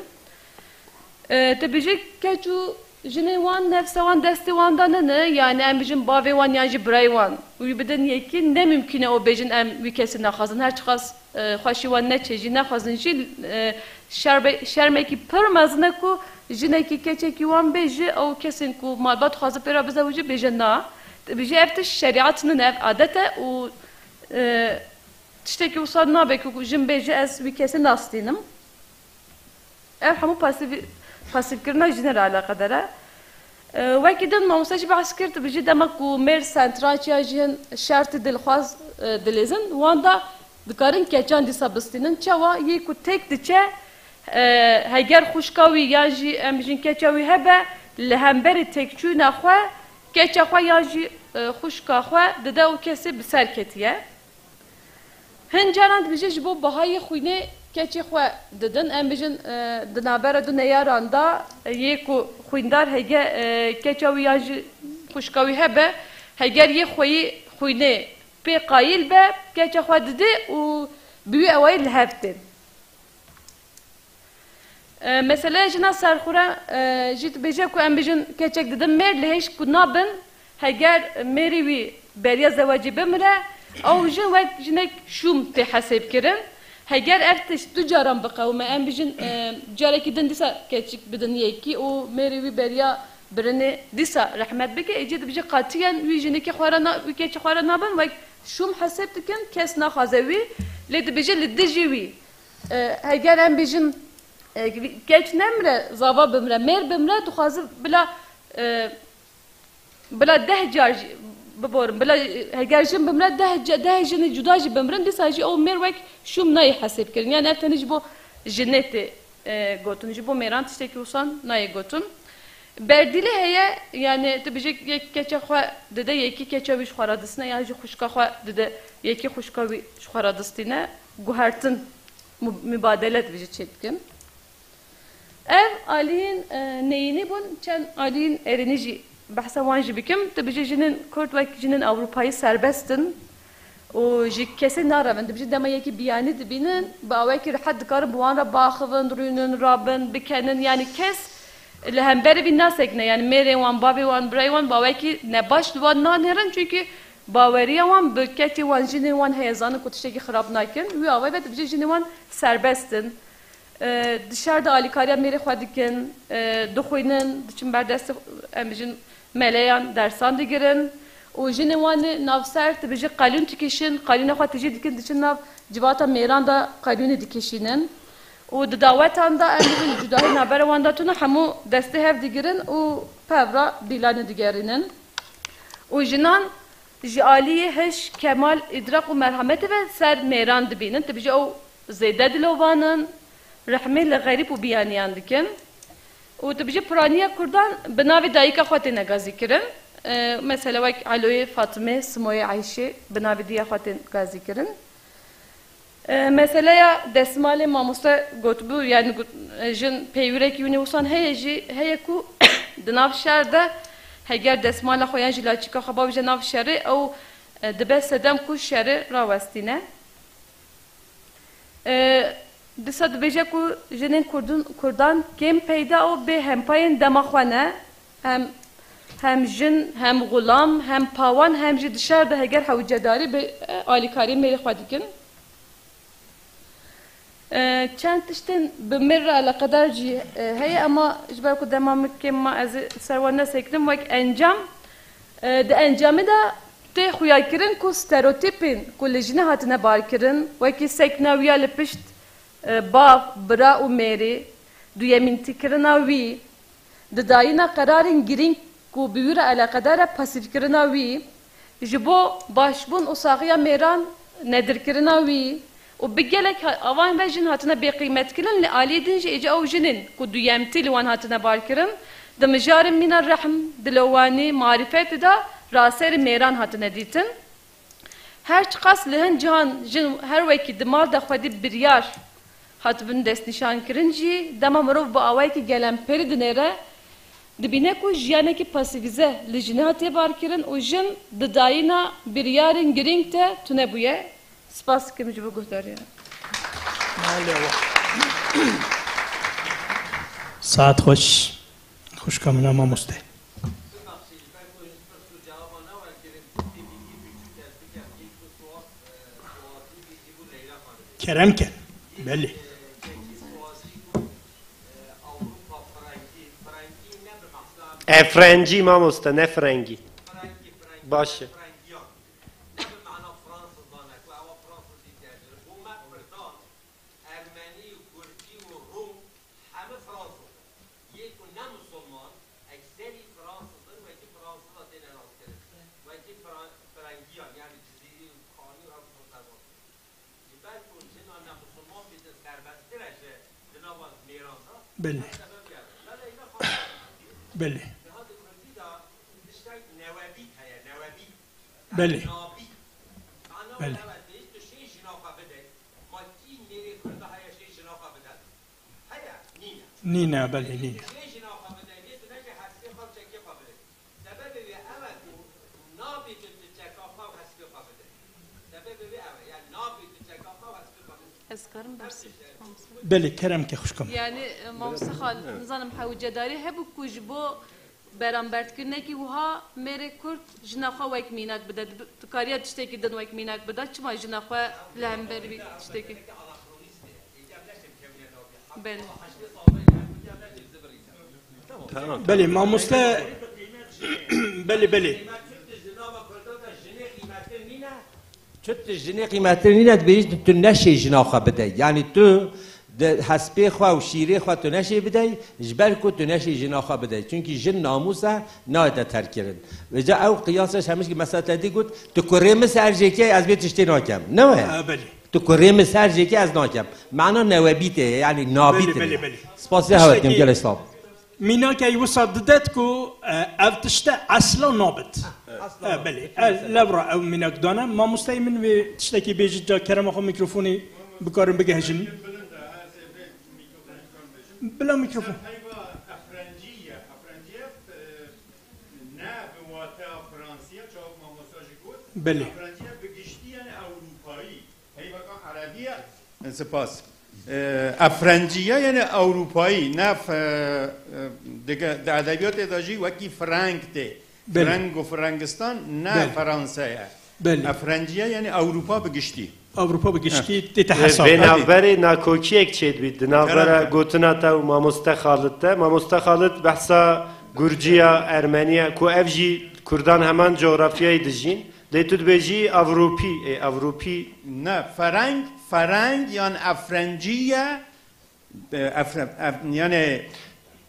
E, dibêje keç û jinên wan nefsa wan destê wan de nine, yanî em bêjin bavê wan yan jî birayê wan wî bidin yekî, ne mimkûn e ew bêjin em wî kesê naxwazin. Her çiqas, e, xweşî wan neçe jî nexwazin jî, e, şerbe-, şermekî pir mezin e ku jinekî keçekî wan bê ji ew kesên ku malbat dixwaze pê re bizewicî bêje na. Dibêje ev tişt şerîat nine, ev adet e û, e, tiştekî wisa nabe ku jin bêje ez wî kesê nastînim. Ev hemû pasîvî-, pasîvkirina jinê re eleqedar e. E, wekî din mamoste jî behs kir, dibêje dema ku mêr sentranç ya jî hin şertî dilxwaz, e, dilîzin, wan da dikarin keçan dîsa bistînin. Çawa? Yê ku têk diçe, e, heger xwişka wî yan jî em bijin keça wî hebe, li hemberî têkçûna xwe, keça xwe yan jî, e, xwişka xwe dide û kesê bi ser ketiye. Hin caran dibêje ji bo bahayê xwînê keçê xwe didin. Em bijin, e, di navbera du neyaran de, e, yê ku xwîndar hege, e, keça wî yan jî xwişka wî hebe, heger yê xweyî xwînê pê qayîl be, keça xwe didê û bi wî awayî li hev tên. E, meseleya jina serxwe re, e, jî dibêje ku em bijin keçek didin mêr, lê hêj ku nabin, heger mêrê wî beriya zewecê bimire, ew jin wek jinek şûm tê hesêbkirin. Heger ev tişt du caran biqewime, em bijin, e, carekî din dîsa keçik bidin yekî û mêrê wî beriya birinê dîsa rehmet bike, êcî dibêje qetiyen wî jinikê xwe re na-, wî keçê xwe re nabin, wek şûm hesêb dikin, kes naxwaze wî, lê dibêje li dijî wî. E, heger em bêjin, e, keç nemire, zava bimire, mêr bimire, dixwaze bila, e, bila deh car jî biborin, bila, e, heger jin bimire, deh ca-, deh jinê cuda jî bimirin, dîsa jî ew mêr wek şûm nayê hesêbkirin. Yani ev tenê ji bo jinê tê, e, gotin, ji bo mêran tiştekî wisa nayê gotin. Berdîlê heye, yani tu bijî yek keça xwe dide, yekî keça wî ji xwe re distîne, yan jî xwişka xwe dide, yekî xwişka wî ji xwe re distîne, guhertin. Mu-, mubadele dibêje çêdikin. Ev aliyên, e, neyînî bûn, çend aliyên erênî jî behsa wan jî bikim. Tu bijî jinên Kurd wek jinên Ewropayî serbest in û ji kesê narevin. Dibijî dema yekî biyanî dibînin, bi awekî rehet dikarin bi wan re baxivin, rûnin, rabin, bikenin. Yanî kes li hemberî vî nasekine. Yanî mêrê wan, bavê wan, birayê wan bi awekî nebaş li wan nanêrin. Çunkî baweriya wan bi ketê wan, jinê wan heye, zanin ku tiştekî xirab nakin. Wî awayî ve dibijî jinê wan serbest in. E, di şer de alîkariya mêrê xwe dikin, e, dixwînin, diçin ber destê, em bijin, meleyan, dersan digirin û jinê wan ê navser, tu bijî, qelûn dikişin, qelûna xwe tijî dikin, diçin nav civata mêran de qelûnê dikişînin û di dawetan de, em bijin, cudahî navbera wan de tune, hemû destê hev digirin û pevra dîlanê digerînin. Û jinan ji aliyê hiş, kemal, îdraq û merhametê ve ser mêran dibînin. Tu bijî ew zêde dilovan in, rehmê li xerîb û biyaniyan dikin. Û tu bijî piraniya Kurdan bi navê dayika xwe têne gazîkirin. E, mesela wek Eloyê, Fatime, Simoyê, Eyşê bi navê diya xwe tên gazîkirin. E, meseleya desmalê mamoste gotibû, yani got-, e, jin peywîrekî wî nê wisan heye jî, heye ku di nav şer de heger desmala xwe yan jî laçika xwe bavije nav şerê, ew, e, dibe sedem ku şerê rawestîne. E, dîsa dibêje ku jinên Kurdin, Kurdan kêm peyda û bê hempayên dema xwe ne, hem, hem jin, hem xulam, hem pawan, hem jî di şer de heger hewcedarî bi, e, alîkariyê mêrê xwe dikin. E, çend tiştên bi mêr re eleqedar jî, e, heye, ema ji ber ku dema min kêm ma, ez ê ser wan nesekinim, wek encam, e, di encamê de tê xuyakirin ku stereotîpên ku li jinê hatine barkirin, wekî sekna wî ya li pişt, e, bav, bira û mêrê, duyemîntîkirina wî, didayîna qerarên girîng ku bi wî re eleqedar e, pasîvkirina wî, ji bo başbûn û saxiya mêran nedirkirina wî û bi gelek ha-, avan ve jin hatine bêqîmetkirin, li aliyê din jî êca ew jinên ku duyemtî li wan hatine barkirin, di mijarên mîna rehm, dilowanî, marîfetê de raserê mêran hatine dîtin. Her çiqas li hin cihan jin her wekî di mal de xwedî biryar hatibin destnîşankirin jî, dema mirov bi awayekî gelemperî dinêre, dibîne ku jiyanekî pasîvîze li jinê hatiye barkirin û jin di dayîna biryarên girîng de tune bûye. Spas dikim ji bo guhdariya. Male we. Saet xweş. Xwişka min a mamoste. Kerem ken. Belê. E, frencî mamoste, ne frengî. Baş e. Heme Fransız in. Yê ku ne Musulman, ekserî Fransız in, wekî Fransız a têne naskirin. Wekî Fra-, Frengiyan, yani Cizîrî û Kanî û ev tiştan naskirin. Ji ber ku jina ne Musulman bîtin serbesttir e ji di nava mêran de, Belê. Ev sebebî ye. Lale îna xwe Belê. Niha di Kurdî de tiştek newebît heye, newebît. Belê. Nabît. Mana Belê. Ew e, tu şê jina xwe bidey. Ma kî mêrê Kurda heye şê jina xwe bide? Heye, nîne. Nîne, belê, nîne. Lê jina xwe bideyî, tu ne jî hespê xwe û çekê xwe bideyî. Sebebê wê ew e ku nabê tu, tu çeka xwe û hespê xwe bideyî. Sebebê wê ew e, yani nabê tu çeka xwe û hespê xwe bideyî. Ez karim Ev bersivim, tişt e. Mamoste. Belê, kerem ke xwişka min. Yani, e, mamoste Xalid, nizanim hewcedarî hebû ku ji bo beramberkirinekî wiha mêrê Kurd jina xwe wek mînak bide, di-, dikariya tiştekî din wek mînak bide, çima jina xwe li hember vî tiştekî? Belê. Tamam. Belê, mamoste, belê, belê. Tu tu jinê qîmetê nîne, dibêjî tu neşê jina xwe bidey. Yani tu di hespê xwe û şîrê xwe tu neşê bidey, ji ber ku tu neşê jina xwe bidey. Çünkü jin namûs e, nayête terkirin. Vêca ew qiyas e, hemîş ki mesela te dî got, tu kurê min ser jêkê, ez vê tiştê nakem. Ne we? Ha, belê. Tu kurê min ser jêkê ez nakem. Mana newebîtê ye, yani nabîtê Belê, ye. Belê, belê. Spasiya hewe dikim, Tiştekî gelek sağ ol. Mînakê wisa didet ku, e, ev tişte esla nabit. Esla E, nabit. Belê. E, lewra ew mînak dane. Mamosteyê min wê tiştekî bêjî, ca kerema xwe mîkrofonê bikarin bigehijin. Bila mîkrofon. Peyva efrencî ye. Efrencî ye, e, ne bi wateya Fransî ye, çawa mamosta jî got. Belê. Efrencî ye bi giştî, yani Ewropayî. Peyvaka Erebî ye. Spas. Ee, efrencî ye, yani Ewropayî, ne f-, e, e, dige, di edebiyatê de jî wekî Frank tê. Belê. Frank û Frangistan ne Belê. Fransa ye. Belê. Efrencî ye, yani Ewropa bi giştî. Ewropa bi giştî Heh. tête Vê hesab. Vê navberê nakokiyek çêdibî. Di navbera Kerem. gotina te û mamoste Xalid de. Mamoste Xalid behsa Gurciya, Ermeniya, ku ev jî Kurdan heman coğrafyayê dijîn. Lê tu dibêjî Ewropî, ê, Ewropî. Ne, fereng, fereng yan efrencî ye, e, efre-, ef-, yani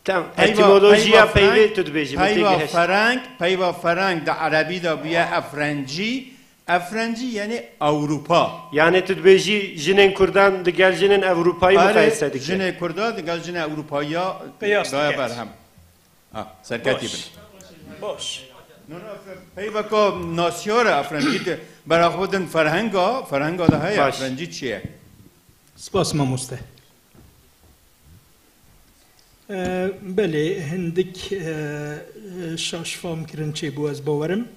Tam, peyva, etimolojiya peyva peyvê fereng, tu dibêjî, min peyva têgihişt. fereng, peyva fereng di erebî de bûye efrencî, efrencî yani Ewropa. Yani tu dibêjî jinên Kurdan digel jinên Ewropayî Erê, muqayese dike. jinê Kurda digel jinê Ewropayiya Qiyas daye diket. berhem. Ha, serketî Baş. bin. Baş. No, no, peyveka nasiya re efrencî te beraxwe din ferhenga, ferhenga de heye Baş. Efrencî çi ye? Spas mamoste. E, belê, hindik, e, şaş fam kirin çêbû, ez bawerim.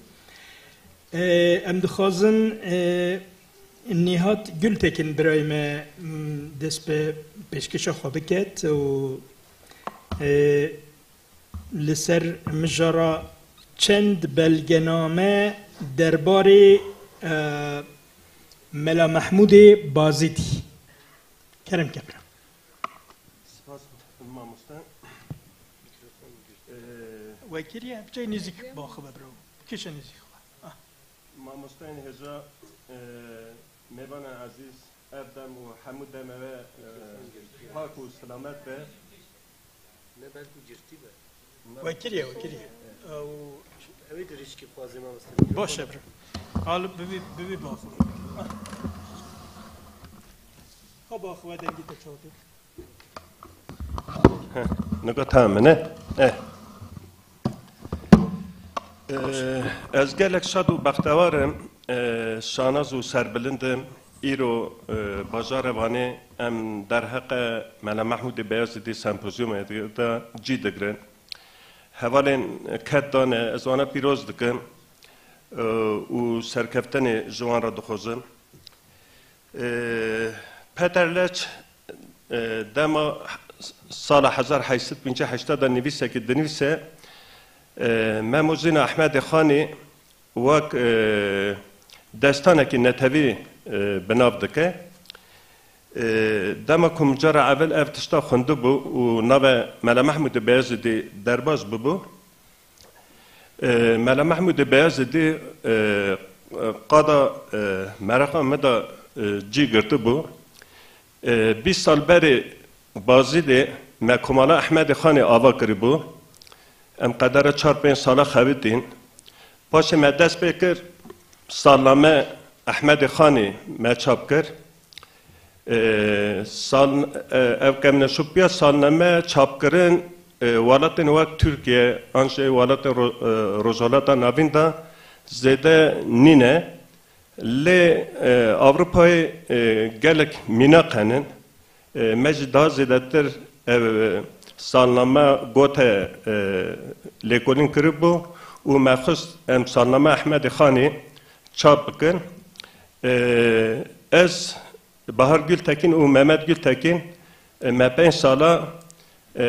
E, em dixwazin, e, Nîhat Gultekin birayê me, m, dest bi pêşkêşa xwe biket û, e, li ser mijara çend belgename derbarê, e, Mela Mehmûdê Bazîdî. Kerem ke bira. Spas mamoste. Ee, We kiriye, biçe nêzîk baxive biro. Kişe nêzîk xwe. Ah. Mamosteyên hêja, e, mêvanên ezîz, ev dem û hemû demê we, e, pak û silamet be. Ne belkû girtî be. We kiriye, we kiriye. Ew Ew ê dirîşkî xwazê mamoste. Baş e, bro. Al, bibî, bibî bax. Ha, bax, we dengê te çawa tê. Heh, nika tamam e, ne? Eh. Ee, ez gelek şad û bextewar im, ee, şanaz û serbilind im. Îro, ee, bajarê Wanê em derheqe Mela Mehmûdê Beyazîdî sempozyumê de cî digirin. Hevalên ked dane, ez wana pîroz dikim, ee, û serkeftinê ji wan re dixwazim. Ee, Peter Leç, ee, dema sala hezar heyt sed pêncî heşt de nivîsekî dinivîse, ee, Mem û Zîna Ehmedê Xanî wek, ee, destanekî netewî, ee, bi nav dike. Ee, dema ku min cara evil ev tişta xwendibû û navê Mela Mehmûdê Beyazîdî derbas bibû, Ee, Mela Mehmûdê Beyazîdî, ee, qada, ee, mereqa me de, ee, cî girtibû. Ee, bîst sal berê Bazîdê me Komala Ehmedê Xanê ava kiribû. Em qedera çar pênc sala xebitîn. Paşê me dest pê kir, salname Ehmedê Xanê me çap kir. Ee, sal-, e, ev kemneşopiya salname çapkirin, e, welatên wek Tirkiye, an jî welatên Ro-, e, Rojhilata Navîn de zêde nîne. Lê, e, Ewropayê, e, gelek mînak henin. E, me jî daha zêdetir ev, e, salname gote, e, lêkolîn kiribû û me xwest em salname Ehmedê Xanî çap bikin. E, ez Bahar Gultekin û Mehmet Gultekin, e, me pênc sala, e,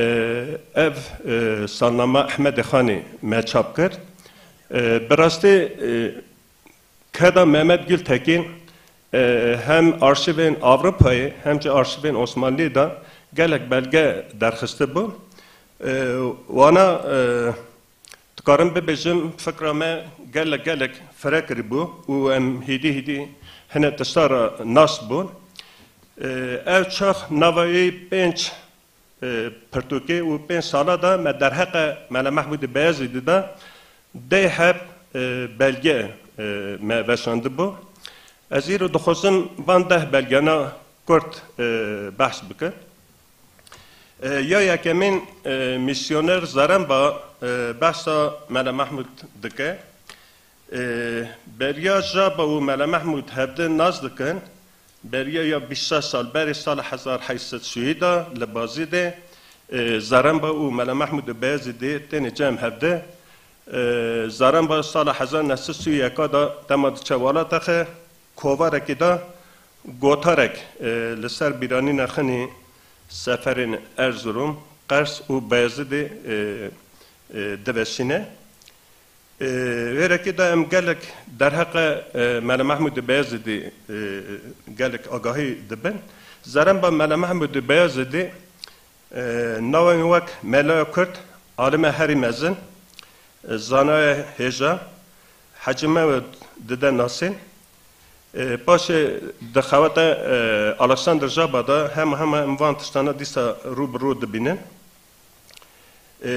ev, e, salnama Ehmedê Xanî me çap kir. E, bi rastî, e, keda Mehmet Gultekin, e, hem arşîvên Ewropayê hem jî arşîvên Osmanlî de gelek belge derxistibû. E, wana, e, Dikarim bibêjim, fikra me gelek, gelek fireh kiribû û em hêdî, hêdî hinek tişta re nas bûn. Ee, ev çax nava wî pênc, e, pirtûkê û pênc sala de me derheqê Mela Mehmûdê Beyazîdî de deh heb, e, belge, e, me veşandibû. Ez îro dixwazim van deh belgena kurt, e, behs bikim. E, ya yekemîn, e, misyoner Zaremba, e, behsa Mele Mehmûd dike. E, beriya Jaba û Mele Mehmûd hevdi nas dikin. Beriya ya bîst şeş sal berê sala hezar heyt sed sî de li Bazîdê, e, Zaremba û Mele Mehmûd Beyazîdî têne cem hevdi. E, Zaremba sala hezar neh sed sî û yek de dema diçe Walataxê, kovarekî de gotarek, e, li ser bîranîna xinî seferên Erzurum, Qers û Beyazidê, e, e, diveşîne. E, wêrekî de em gelek derheqê, e, Mele Mehmûdê Beyazidî, e, gelek agahî dibin. Zaremba Mele Mehmûdê Beyazidî, E, navên wek Melaya Kurd, alime herî mezin, e, zanaya hêja, Hecî Mehmûd dide nasîn. E, paşê di xeweta, e, Alexander Jaba de hema hema em van tiştana dîsa rû bi rû dibînin. E,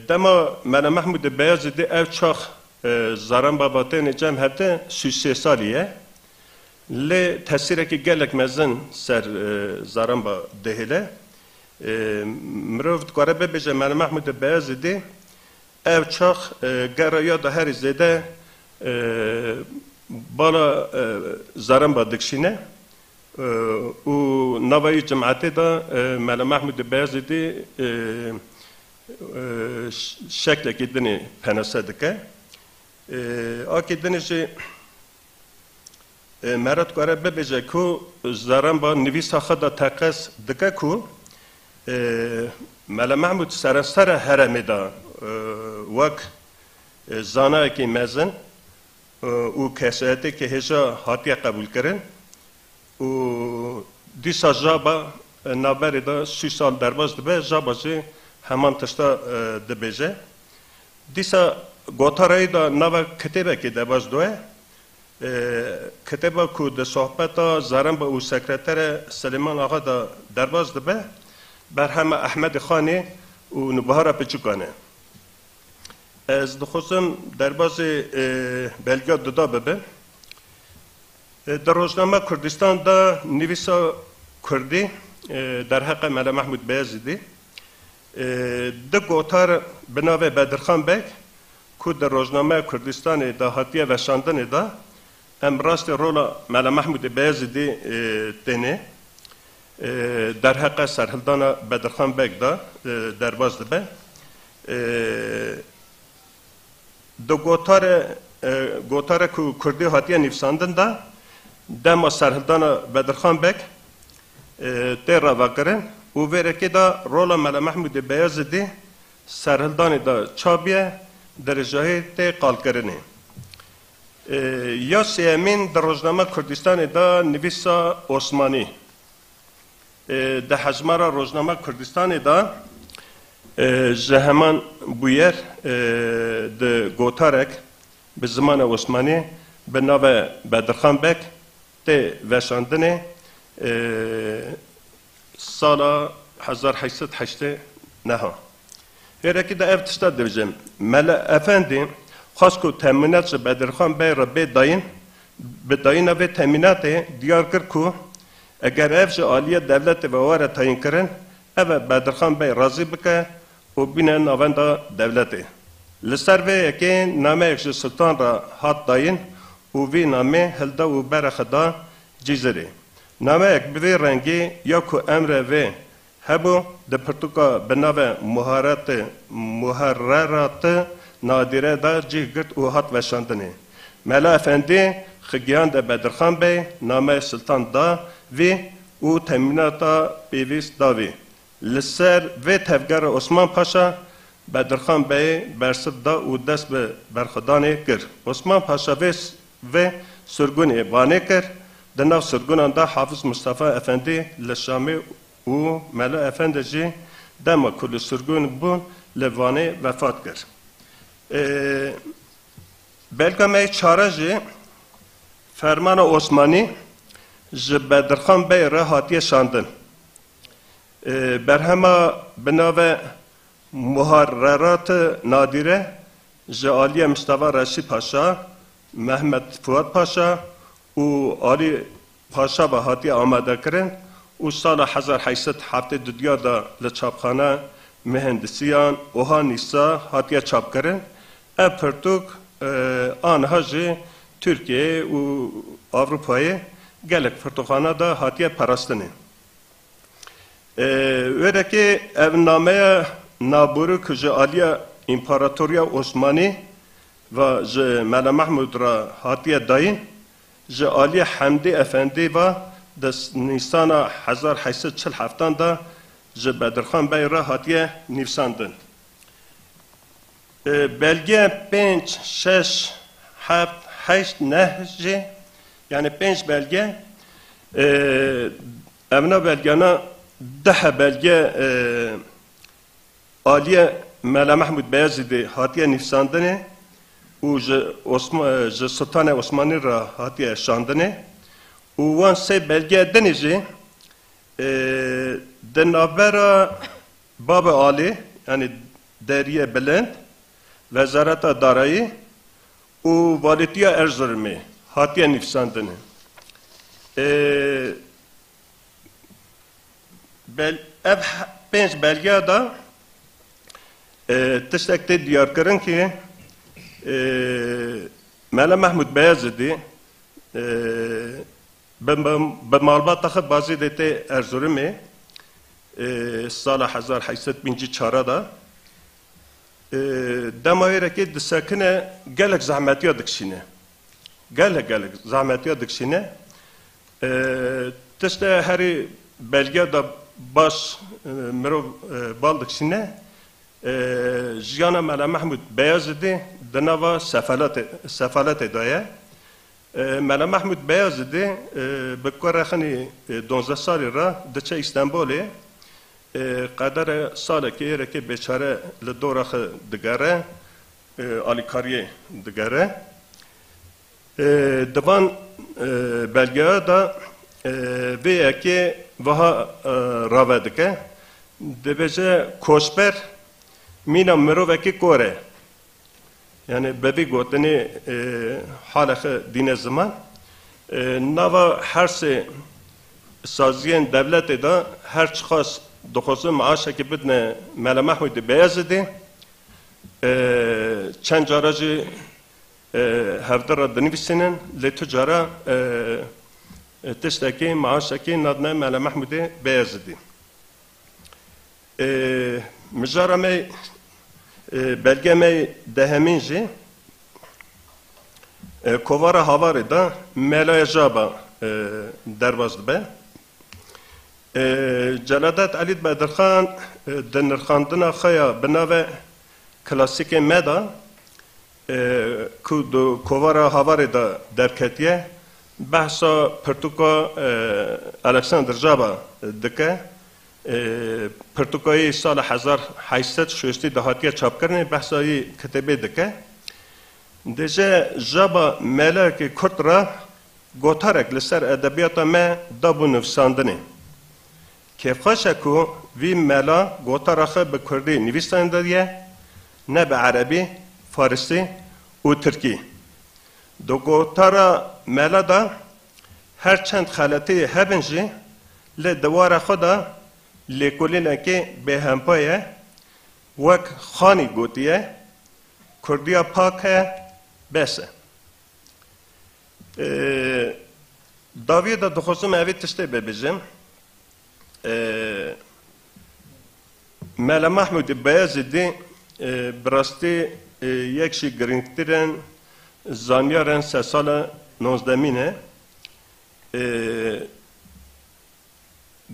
dema Mele Mehmûdê Beyazîdî ev çax, e, Zaremba ve têne cem hevdi sî û sê salî ye. Lê tesîrekî gelek mezin ser, e, Zaremba dihêle. E, mirov dikare bibêje Mele Mehmûdê Beyazîdî, Ev çax, e, gera ya da herî zêde, e, bala, e, Zaremba dikişîne, e, û nava wî cimetê de, e, Mela Mehmûdê Beyazîdî, e, e, ş-, şeklekî dinê penase dike. E, akî dinê jî E, meriv dikare bibêje ku Zaremba nivîsa xwe de teqez dike ku, e, Mele Mehmûd serensera herêmê de, e, wek, e, zanayekî mezin, e, û kesayeteke hêja hatiye qebûlkirin û dîsa jaba, e, navberê de sî sal derbas dibe, jaba jî heman tişta, e, dibêje. Dîsa gotarayî de nava kitêbekê derbas doye. E, kitêba ku di sohbeta Zaremba û sekreterê Silêman Axa de derbas dibe, berhema Ehmedê Xanê û Nûbihara Piçûkan e. Ez dixwazim derbazê, e, belga duda bibim. E, di rojnama Kurdistan de nivîsa kurdî, e, derheqê Mele Mehmûd Beyazîdî, e, du gotar bi navê Bedirxan Beg, ku di rojnameya Kurdistanê de hatiye veşandinê de, em rastê rola Mele Mehmûdê Beyazîdî, e, tênê, e, derheqê serhildana Bedirxan Beg de, e, derbas dibe. E, Di gotare, e, gotare ku kurdî hatiye nivîsandin de, dema serhildana Bedirxan Beg, e, tê ravekirin û vê rekê de rola Mele Mehmûdê Beyazîdî serhildanê de çabiye, dirêjahî tê qalkirinê. E, ya sêyemîn di rojnama Kurdistanê de nivîsa Osmanî. E, di hejmara rojnama Kurdistanê de, e, ji heman bûyer, e, di gotarek bi zimanê Osmanî bi navê Bedirxan Beg tê veşandinê, e, sala hezar heşt sed heştê neh. Hêrekî de ev tişta dibêjim. Mele Efendî xwest ku temînat ji Bedirxan Bey re bê dayîn, bi dayîna vê temînatê diyar kir ku eger ev ji aliyê dewletê ve were tayînkirin, ev e Bedirxan Bey razî bike û bîne navenda dewletê. Li ser vê yekê nameyek ji Sultan re hat dayîn û vî namê hilda û berê xwe da Cizirê. Nameyek bi vî rengî ya ku emrê vê hebû, di pirtûka bi navê Muharreti-, Muharrerati Nadîre de cih girt û hat veşandinê. Mela Efendî xwe gihande Bedirxan Bey, nameyê Sultan da vî û temînata pêwîst da vî. Li ser vê tevgera Osman Paşa Bedirxan Beyê bersiv da û dest bi berxwedanê kir. Osman Paşa vê s-, vê sirgûnê Wanê kir. Di nav sirgûnan de Hafiz Mustafa Efendî li Şamê û Melo Efendi jî dema ku li sirgûn bûn li Wanê vefat kir. Ê, belga me çare jî fermana Osmanî ji Bedirxan Bey re hatiye şandin. Ê, berhema bi navê Muharrerat Nadîre ji aliyê Mistefa Reşîd Paşa, Mehmet Fuat Paşa û Alî Paşa ve hatiye amadekirin û sala hezar heşt sed heftê û du de li çapxana Mihendisiyan Oha Nîsa hatiye çapkirin. Ev pirtûk, e, aniha jî Tirkiyeyê û Ewropayê gelek pirtûkxana de hatiye parastinê. E, wêrekê ev nameya navborî ku ji aliya Împaratoriya Osmanî ve ji Mela Mehmûd re hatiye dayîn, ji aliyê Hemdî Efendî ve di Nîsana hezar heşt sed çil heftan de ji Bedirxan Bey re hatiye nivîsandin. E, belge pênc, şeş, heft, heşt, neh jî, yani pênc belge, e, evna belgena deh belge, e, aliyê Mela Mehmûd Beyazîdê hatiye nivîsandinê û ji Osma-, ji Sultanê Osmanî re hatiye şandinê û wan sê belge dinê jî, e, di navbera Babê Alî, yani Deriyê Bilind, Wezareta Darayî û Valîtiya Erzurumê hatiye nivîsandinê. E, bel-, ev he-, pênc belgeya da E, tiştek tê diyarkirin ki, e, Mele Mehmûd Beyazidî, e, bi, bi, bi malbata xwe Bazîdê tê Erzurumê, e, sala hezar heyt sed pêncî çar de, e, dema wê rekê disekine, gelek zehmetiya dikişîne. Gelek, gelek zehmetiya dikişîne. E, tişte herî belge de baş, e, mirov, e, bal dikişîne. E, jiyana Mele Mehmûd Beyazidî di nava sefaletê, sefaletê de ye. E, Mele Mehmûd Beyazidî, e, bi kurê xinî, e, duwazdeh salî re diçe Îstenbolê. E, qedere salekê êrekê bêçare li dora xwe digere, e, alîkariyê digere. E, di van, e, belgeya de, e, vê yekê wiha, e, rave dike. Dibêje, koçber mîna mirovekî kor e. Yani bi vî gotinê, e, halê xwe dîne ziman. E, nava her sê saziyên dewletê de her çiqas dixwazin maaşekê bidine Mele Mehmûdê Beyazidê, e, çend cara jî, e, hevdira dinivîsînin, lê tu cara, e, e, tiştekî, maaşekî nadine Mele Mehmûdê Beyazidî. E, mijara me, e, belge me dehemîn jî, e, kovara Havarê de Melaya Jaba, e, derbas dibe. E, Celadet Elî Bedirxan, e, di nirxandina xwe ya bi navê Klasîkên me de, e, ku di kovara Havarê de derketiye, behsa pirtûka, e, Alexander Jaba dike. E, pirtûka yê sala hezar heyt sed şêstî de hatiye çapkirinê, behsa yê kitêbê dike. Dêje Jaba melekê Kurd re gotarek li ser edebiyata me dabû nivîsandinê. Kêfxweş e ku vî mela gotara xwe bi kurdî nivîsandiriye, ne bi erebî, farisî û tirkî. Di gotara mela de her çend xeletiyê hebin jî, lê di wara xwe de lêkolînekê bêhempa ye, wek Xanî gotiye, Kurdiya pak e, bes e. Ee, dawiyê de dixwazim evê tiştê bibêjim. Ee, Mele Mahmûdê Beyazîdî, ee, bi rastî, ee, yek ji girîngtirên zanyarên sedsala nozdemîn e. Ee,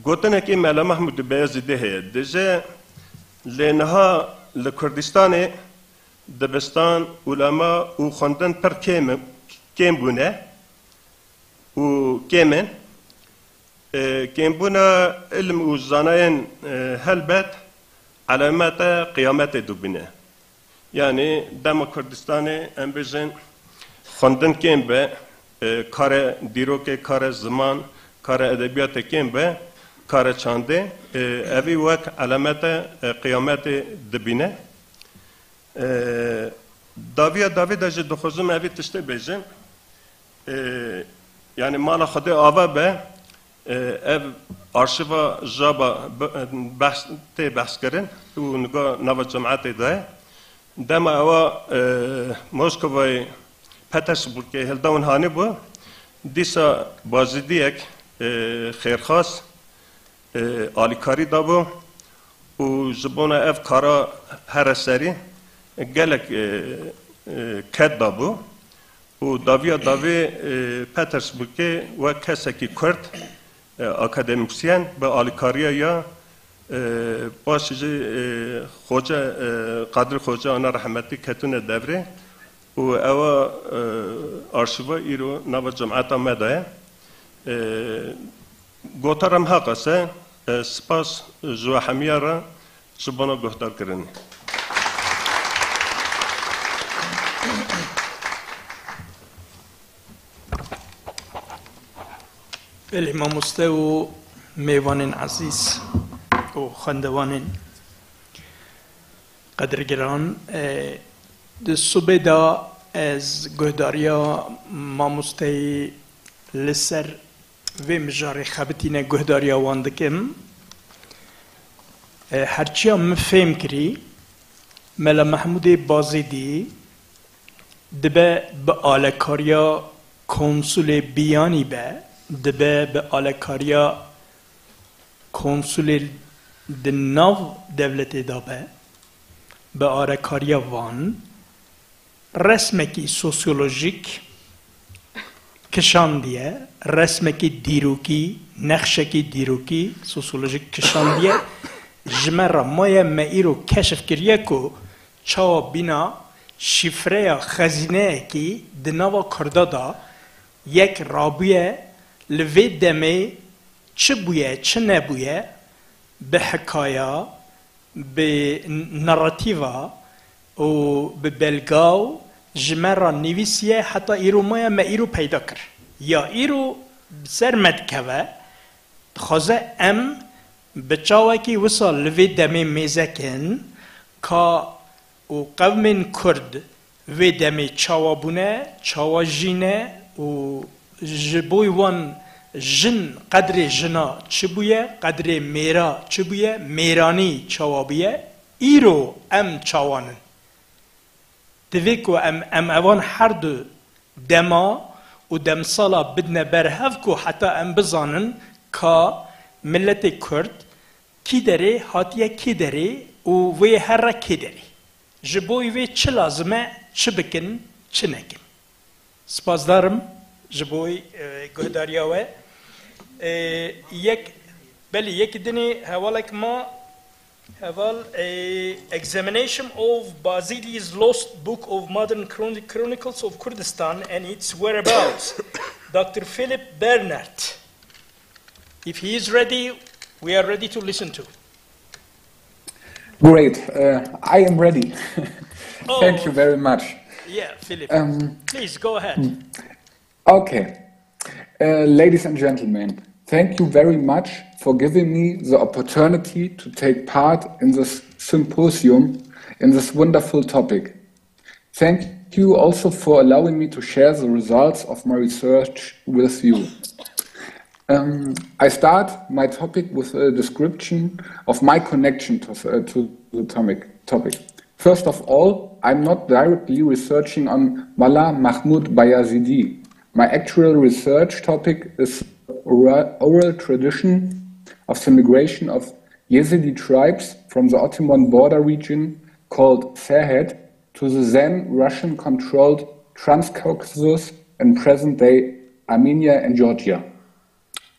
Gotinekî Mele Mahmûdê Beyazîdî heye. Dije, lê niha li Kurdistanê dibistan, ulema û xwendin pir kêm, kêm bûne û kêm in. E, kêmbûna ilm û zanayên, e, helbet elamete qiyametê dibîne. Yanî dema Kurdistanê, em bêjin, xwendin kêm be, e, kare dîrokê, kare ziman, kare edebiyatê kêm be, kare çandê, e, evî wek elamete, e, qiyametê dibîne. E, daviya davî de jî dixwazim evî tiştê bêjim. E, yanî mala Xwedê ava be, e, ev arşiva Jaba be-, behs, tê behs kirin û niga nava cemaetê de ye. Dema ewa, e, Moskovayê, Petersburgê hildewin hanî bû, dîsa Bazîdiyek, e, xêrxas, e, alîkarî dabû û ji bona ev kara here serî gelek, e, e, ked dabû û daviya davê, e, Petersburgê wek kesekî Kurd, e, akademîsyen bi alîkariya ya, e, paşê jî, e, Xoce, e, Qadrî Xoce ana rehmetî ketine devrê û ewa, e, arşiva îro nava cemaeta me de ye. E, Gotara me ha qas e, e, spas ji we hemiya re ji bona guhdarkirinê. Belê mamoste û mêvanên ezîz û xwendevanên qedirgiran, e, di sibê de ez guhdariya mamosteyî li ser vê mijarê xebitîne guhdariya wan dikim. E, herçiya min fêm kirî, Mela Mehmûdê Bazîdî dibe bi alekariya konsulê biyanî be, dibe bi alekariya konsulê di nav dewletê de be, bi alekariya van, resmekî sosyolojîk kişandiye, resmekî dîrokî, nexşekî dîrokî, sosyolojîk kişandiye. Ji me re maye, me îro keşif kiriye ku çawa bîna şîfreya xezîneyekî di nava Kurda de yek rabûye, li vê demê çi bûye, çi nebûye, bi hikaya, bi narratîva û bi belga û ji me re nivîsiye, heta îro maye, me îro peyda kir. Ya îro bi ser me dikeve, dixwaze em bi çawekî wisa li vê demê mêze kin, ka û qewmên Kurd vê demê çawa bûne, çawa jîne û ji bo wan jin qedrê jina çi bûye, qedrê mêra çi bûye, mêranî çawa bûye, îro em çawan in? Divê ku em, em evan her du dema û demsala bidine ber hev ku heta em bizanin ka miletê Kurd kî derê hatiye, kî derê û wê here kê derê. Ji bo wê çi lazim e, çi bikin, çi nekin. Spasdar im ji bo, e, guhdariya we. E, yek, belê, yek dinê hevalek ma, heval, e, Examination of Bazidi's Lost Book of Modern Chron-, Chronicles of Kurdistan and Its Whereabouts, Doctor Philip Bernard. If he is ready, we are ready to listen to. Great. Uh, I am ready. Thank you Oh, very much. yeah, Philip. Um, Please go ahead. okay. Uh, ladies and gentlemen, thank you very much for giving me the opportunity to take part in this symposium, in this wonderful topic. Thank you also for allowing me to share the results of my research with you. Um, I start my topic with a description of my connection to, uh, to the topic, topic. First of all, I'm not directly researching on Mala Mahmoud Bayazidi. My actual research topic is ora-, oral tradition of the migration of Yazidi tribes from the Ottoman border region called Serhet to the then Russian-controlled Transcaucasus in present-day Armenia and Georgia.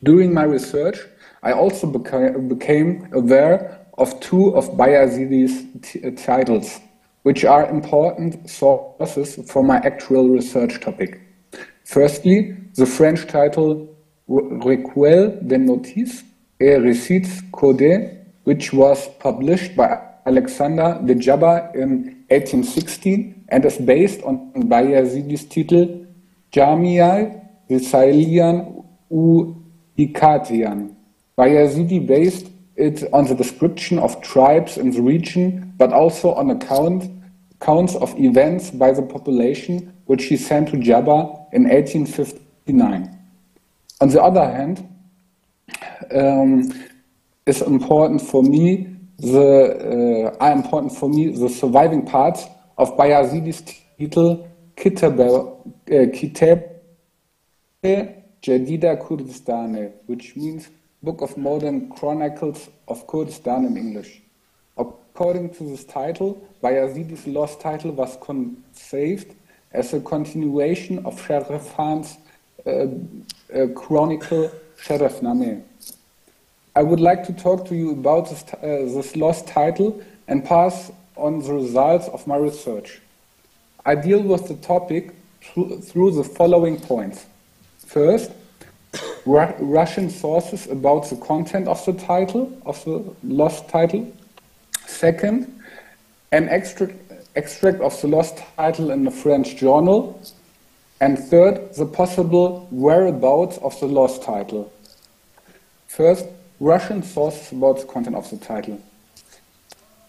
During my research, I also beca-, became aware of two of Bayazidi's t-, titles, which are important sources for my actual research topic. Firstly, the French title Re-, Recueil de Notices et Récits Codés, which was published by Alexander de Jabba in eighteen sixteen and is based on Bayazidi's title Jamial Risalian u Hikatian. Bayazidi based it on the description of tribes in the region, but also on account, accounts of events by the population, which he sent to Jabba in eighteen fifty-nine. On the other hand, um, is important for me the, uh, are important for me the surviving parts of Bayazidi's title Kitab, uh, Kitab Jadida Kurdistane, which means Book of Modern Chronicles of Kurdistan in English. According to this title, Bayazidi's lost title was conceived as a continuation of Sheref Khan's, uh, uh, chronicle Sherefname. I would like to talk to you about this, t-, uh, this lost title and pass on the results of my research. I deal with the topic through, through the following points. First, Ru-, Russian sources about the content of the title, of the lost title. Second, an extract, extract of the lost title in a French journal. And third, the possible whereabouts of the lost title. First, Russian sources about the content of the title.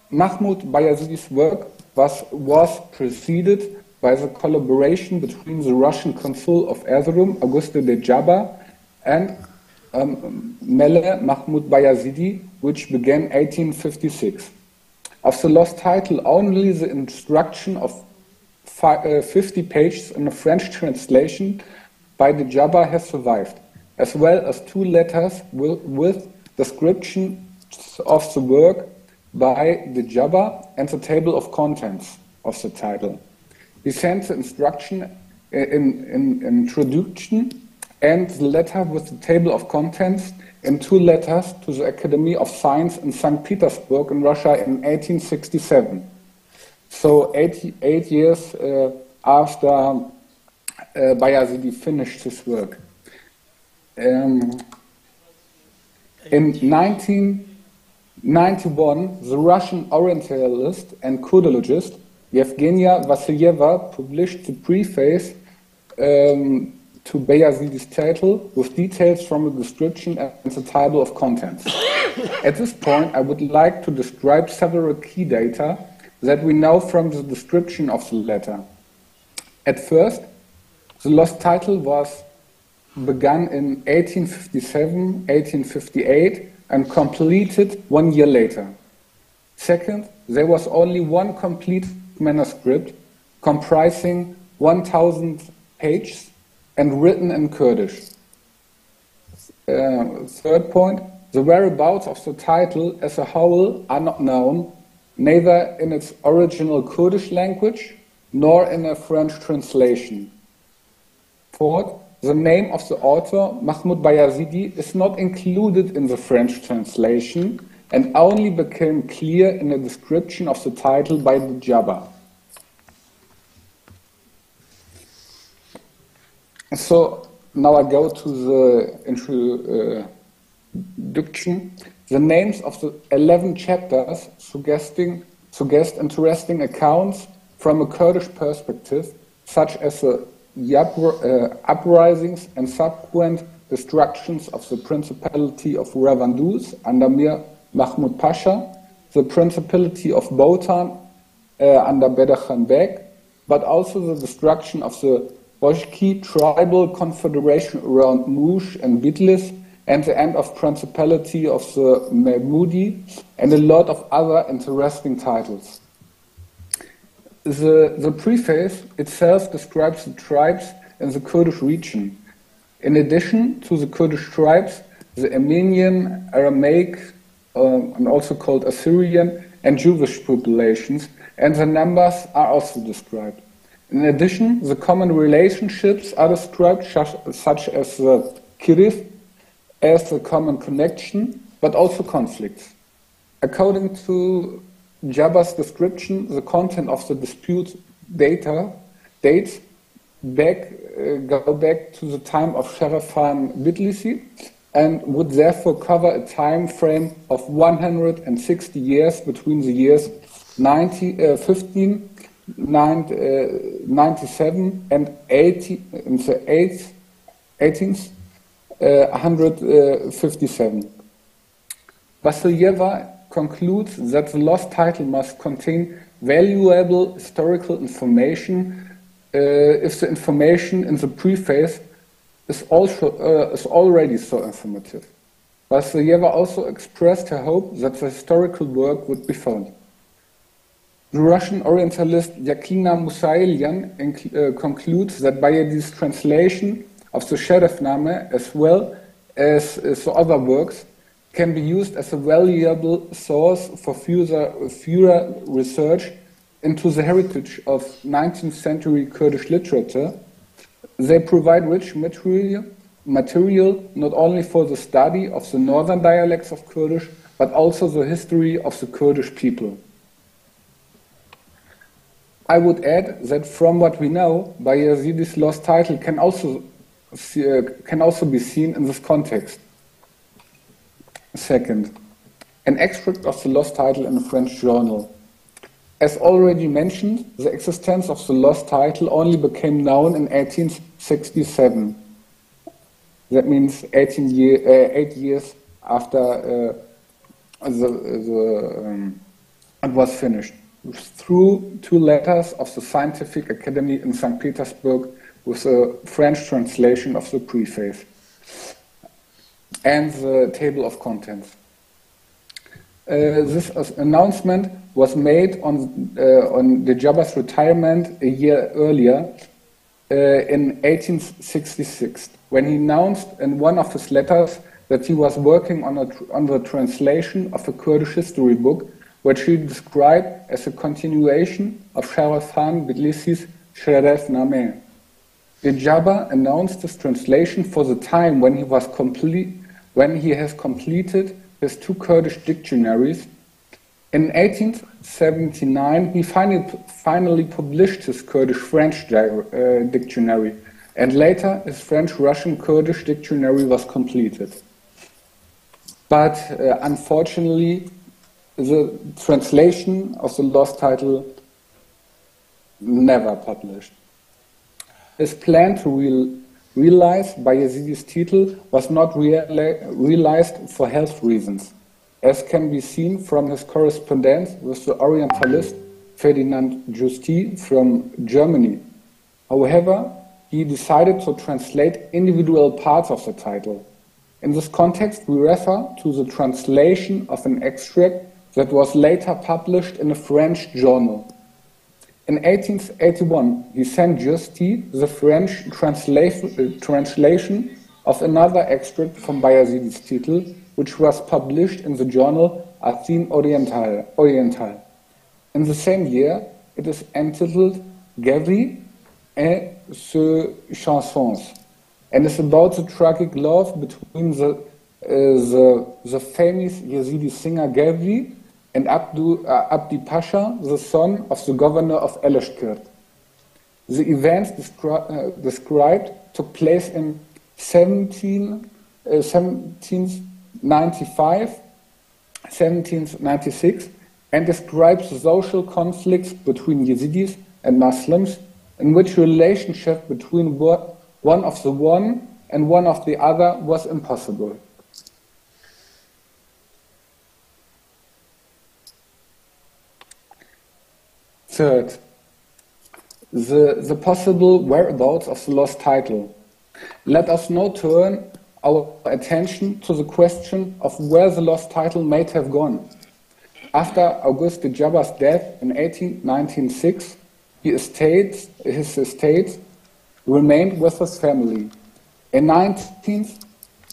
Mahmoud Bayazidi's work was, was preceded by the collaboration between the Russian consul of Erzurum, Augusto de Jabba, and, um, Mele Mahmoud Bayazidi, which began eighteen fifty-six. Of the lost title, only the instruction of fi- uh, fifty pages in a French translation by de Jabba has survived, as well as two letters with, with descriptions of the work by de Jabba and the table of contents of the title. He sent the instruction in, in introduction and the letter with the table of contents in two letters to the Academy of Science in Saint Petersburg in Russia in eighteen sixty-seven. So eight, eight years uh, after uh, Bayazidi finished his work. Um, in nineteen ninety-one, the Russian Orientalist and Kurdologist Yevgenia Vasilyeva published the preface um, to Bayazidi's title with details from the description and the table of contents. At this point, I would like to describe several key data that we know from the description of the letter. At first, the lost title was begun in eighteen fifty-seven, eighteen fifty-eight, and completed one year later. Second, there was only one complete manuscript comprising one thousand pages and written in Kurdish. Uh, third point, the whereabouts of the title as a whole are not known, neither in its original Kurdish language nor in a French translation. Fourth, the name of the author, Mahmoud Bayazidi, is not included in the French translation and only became clear in a description of the title by de Jabba. So now I go to the introduction. The names of the eleven chapters suggesting, suggest interesting accounts from a Kurdish perspective, such as the Yap- uh, uprisings and subsequent destructions of the Principality of Revanduz under Mir Mahmud Pasha, the Principality of Botan uh, under Beda Khan Beg, but also the destruction of the Bozhki tribal confederation around Mush and Bitlis, and the end of principality of the Mahmudi, and a lot of other interesting titles. The, the preface itself describes the tribes in the Kurdish region. In addition to the Kurdish tribes, the Armenian, Aramaic, um, and also called Assyrian, and Jewish populations, and the numbers are also described. In addition, the common relationships are described, such, such as the Kirith, as the common connection, but also conflicts. According to Jabba's description, the content of the dispute data dates back, uh, go back to the time of Sharaf Khan Bitlisi and would therefore cover a time frame of one hundred sixty years between the years ninety, uh, fifteen, nine, uh, ninety-seven and eighty, and the eighth, eighteenth, uh, hundred fifty-seven. Vasilyeva concludes that the lost title must contain valuable historical information, uh, if the information in the preface is also, uh, is already so informative. Vasilyeva also expressed her hope that the historical work would be found. The Russian Orientalist Yakina Musaelian inc- uh, concludes that Bayezid's translation of the Sharafnameh, as well as his other works, can be used as a valuable source for further, further research into the heritage of nineteenth century Kurdish literature. They provide rich material, material not only for the study of the northern dialects of Kurdish, but also the history of the Kurdish people. I would add that from what we know, Bayezidi's lost title can also see, uh, can also be seen in this context. Second, an extract of the lost title in a French journal. As already mentioned, the existence of the lost title only became known in eighteen sixty-seven. That means eighteen year, uh, eight years after uh, the, the, um, it was finished, through two letters of the Scientific Academy in Saint Petersburg with a French translation of the preface and the table of contents. Uh, this as- announcement was made on, uh, on Djabba's retirement a year earlier, uh, in eighteen sixty-six, when he announced in one of his letters that he was working on, a tr- on the translation of a Kurdish history book, which he described as a continuation of Sharafan Bitlisi's Sherefnameh. Djabba announced his translation for the time when he was complete, when he has completed his two Kurdish dictionaries. In eighteen seventy-nine, he finally, finally published his Kurdish-French di- uh, dictionary, and later his French-Russian-Kurdish dictionary was completed. But, uh, unfortunately, the translation of the lost title never published. His plan to real, realize Bayazidi's title was not reali- realized for health reasons, as can be seen from his correspondence with the Orientalist Ferdinand Justi from Germany. However, he decided to translate individual parts of the title. In this context, we refer to the translation of an extract that was later published in a French journal. In eighteen eighty-one, he sent Justi the French transla- uh, translation of another extract from Bayazidi's title, which was published in the journal Athine Orientale. Orientale. In the same year, it is entitled Gevri et ses chansons, and is about the tragic love between the, uh, the, the famous Yazidi singer Gevri and Abdu, uh, Abdi Pasha, the son of the governor of Elashkert. The events descri- uh, described took place in seventeen, uh, seventeen ninety-five, seventeen ninety-six, and describes the social conflicts between Yazidis and Muslims, in which relationship between wo- one of the one and one of the other was impossible. Third, the, the possible whereabouts of the lost title. Let us now turn our attention to the question of where the lost title might have gone. After Auguste Djabba's death in eighteen ninety-six, he estates, his estate remained with his family. In nineteen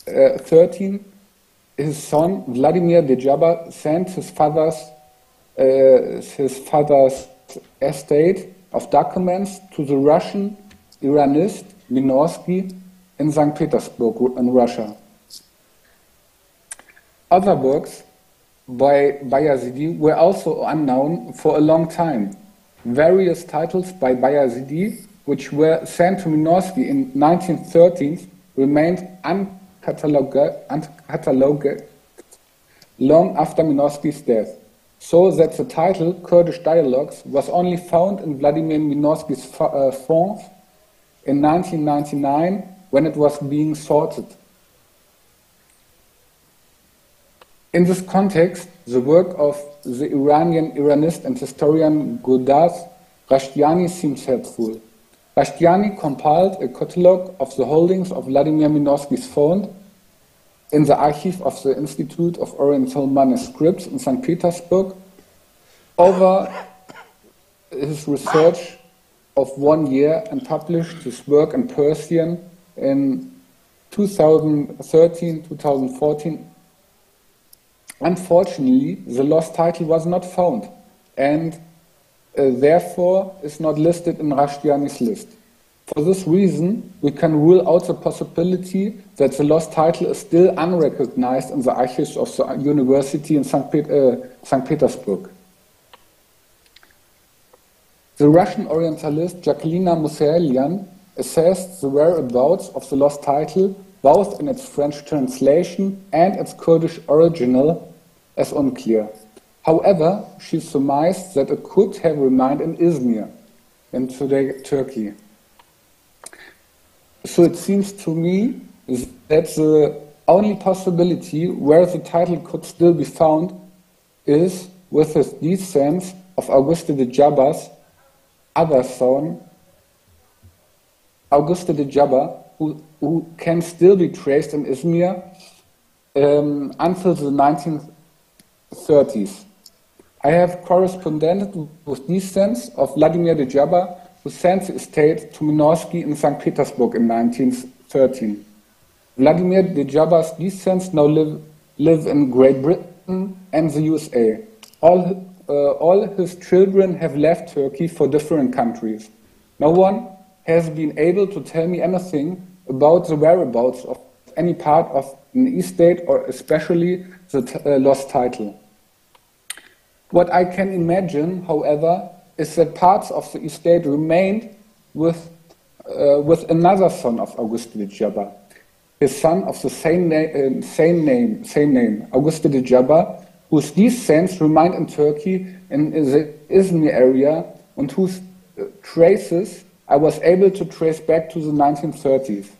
thirteen, his son Vladimir Djabba sent his father's, uh, his father's estate of documents to the Russian Iranist Minovsky in Saint Petersburg, in Russia. Other works by Bayazidi were also unknown for a long time. Various titles by Bayazidi, which were sent to Minovsky in nineteen thirteen, remained uncatalogued, uncatalogued long after Minovsky's death, so that the title Kurdish Dialogues was only found in Vladimir Minovsky's fo- uh, fonds in nineteen ninety-nine when it was being sorted. In this context, the work of the Iranian Iranist and historian Guldas Rashtiani seems helpful. Rashtiani compiled a catalogue of the holdings of Vladimir Minovsky's fund in the archive of the Institute of Oriental Manuscripts in Saint Petersburg. Over his research of one year and published his work in Persian in two thousand thirteen, two thousand fourteen. Unfortunately, the lost title was not found and, uh, therefore is not listed in Rashtiani's list. For this reason, we can rule out the possibility that the lost title is still unrecognized in the archives of the university in Saint Pet- uh, Saint Petersburg. The Russian Orientalist Jacquelina Musaelian assessed the whereabouts of the lost title, both in its French translation and its Kurdish original, as unclear. However, she surmised that it could have remained in Izmir, in today Turkey. So it seems to me that the only possibility where the title could still be found is with the descent of Auguste Djabba's other son, Auguste Djabba, who, who can still be traced in Izmir, um, until the nineteenth, thirties. I have corresponded with descendants of Vladimir the Jabbar, who sent the estate to Minorski in Saint Petersburg in nineteen thirteen. Vladimir the Jabbar's descendants now live, live in Great Britain and the U S A. All, uh, all his children have left Turkey for different countries. No one has been able to tell me anything about the whereabouts of any part of an estate, or especially the t- uh, lost title. What I can imagine, however, is that parts of the estate remained with, uh, with another son of Augusto de Jabbar, his son of the same, na- uh, same name, same name, Augusto de Jabbar, whose descendants remained in Turkey in the Izmir area and whose, uh, traces I was able to trace back to the nineteen thirties.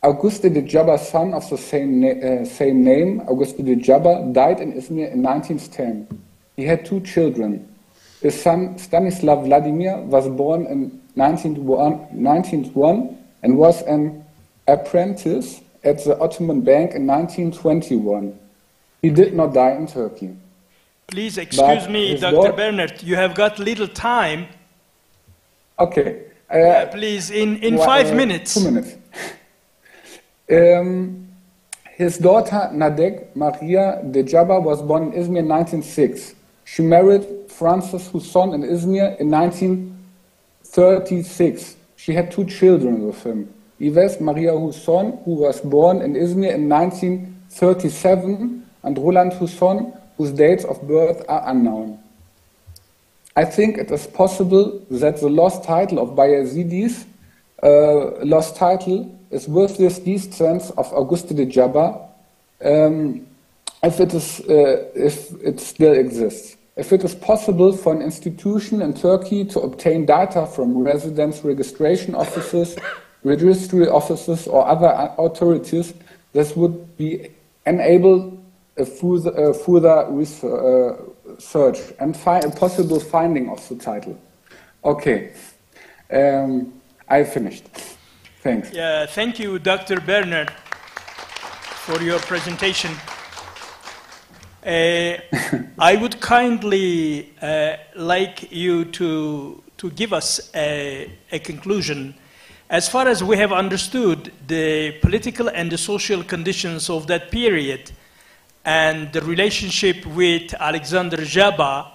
Augusto de Jabbar, son of the same, na- uh, same name, Augusto de Jabbar, died in Izmir in nineteen ten. He had two children. His son Stanislav Vladimir was born in nineteen one, nineteen one and was an apprentice at the Ottoman Bank in nineteen twenty-one. He did not die in Turkey. Please excuse me, Doctor Bernard, you have got little time. Okay. Uh, yeah, please, in, in five uh, minutes. Two minutes. Um, his daughter Nadeg Maria de Jabbar was born in Izmir in nineteen six. She married Francis Husson in Izmir in nineteen thirty-six. She had two children with him. Ives Maria Husson, who was born in Izmir in nineteen thirty-seven, and Roland Husson, whose dates of birth are unknown. I think it is possible that the lost title of Bayezidi's uh, lost title is with this descendants of Augusto de Jabbar, um, if it is, uh, if it still exists. If it is possible for an institution in Turkey to obtain data from residence registration offices, registry offices, or other authorities, this would be enable a further, a further research and find a possible finding of the title. Okay, um, I finished. Thanks. Yeah, thank you, Doctor Bernard, for your presentation. Uh, I would kindly uh, like you to, to give us a, a conclusion. As far as we have understood the political and the social conditions of that period and the relationship with Alexander Jabbar,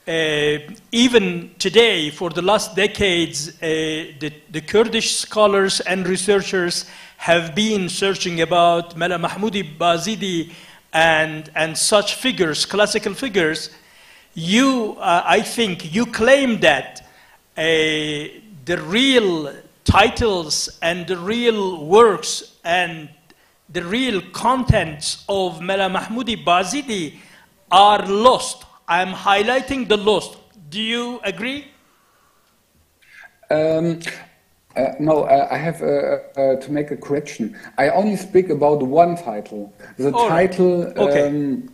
uh, even today, for the last decades, uh, the, the Kurdish scholars and researchers have been searching about Mela Mahmoudi Bazidi and, and such figures, classical figures. You, uh, I think, you claim that uh, the real titles and the real works and the real contents of Mela Mahmoudi Bazidi are lost. I am highlighting the lost. Do you agree? Um, uh, no, uh, I have uh, uh, to make a correction. I only speak about one title. The All right. title okay. um,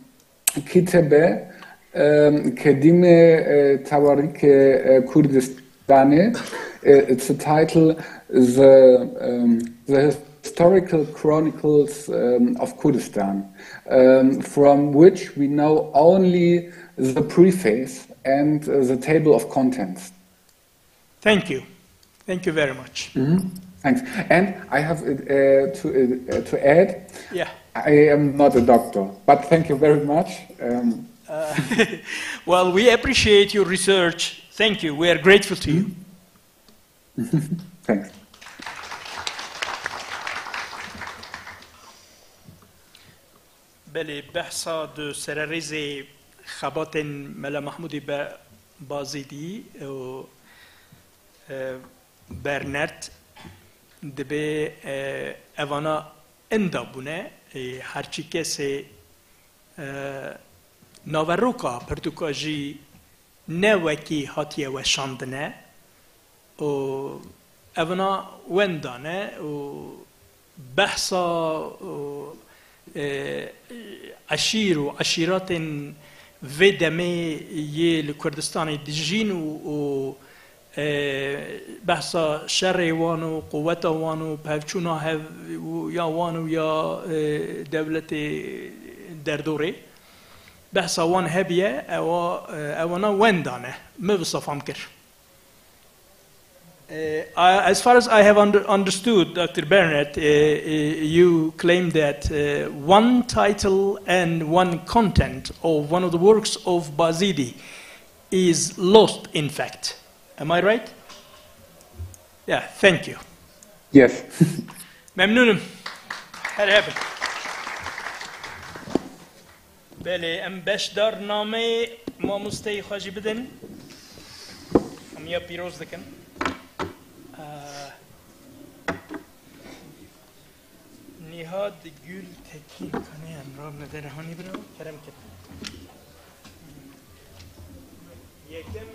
Kitebe um, Kedime uh, Tawarike uh, Kurdistani. Uh, it's a title, the, um, the Historical Chronicles um, of Kurdistan, um, from which we know only the preface and uh, the table of contents. Thank you. Thank you very much. Mm-hmm. Thanks. And I have uh, to, uh, to add, yeah. I am not a doctor, but thank you very much. Um, uh, well, we appreciate your research. Thank you. We are grateful to you. Mm-hmm. Thanks. Belê, behsa di sererêzê xebatên Mela Mahmûdê Be-, Bazîdî û, e, Bernard dibe, e, evana inda bûne, e, herçî kesê, e, naveroka pirtûka jî ne wekî hatiye weşandine û evina wenda ne û behsa û, e, eşîr û eşîratên vê demê yê li Kurdistanê dijîn û, û, e, behsa şerê wan û quweta wan û pevçûna hev û ya wan û ya, e, dewletê derdorê. Behsa wan hebiye, ewa, e, ewana wenda ne. Min wisa fam kir. Uh, I, as far as I have under, understood, Doctor Bernard, uh, uh, you claim that uh, one title and one content of one of the works of Bazidi is lost, in fact. Am I right? Yeah, thank you. Yes. Memnunum. Her hepin. Belê, em beşdar nameyê mamosteyê xwe jî bidin. Em ya pîroz dikin. Aa, Nihad Gül Tekin, kanê em rabine derê hanî bira, kerem kir. Yekem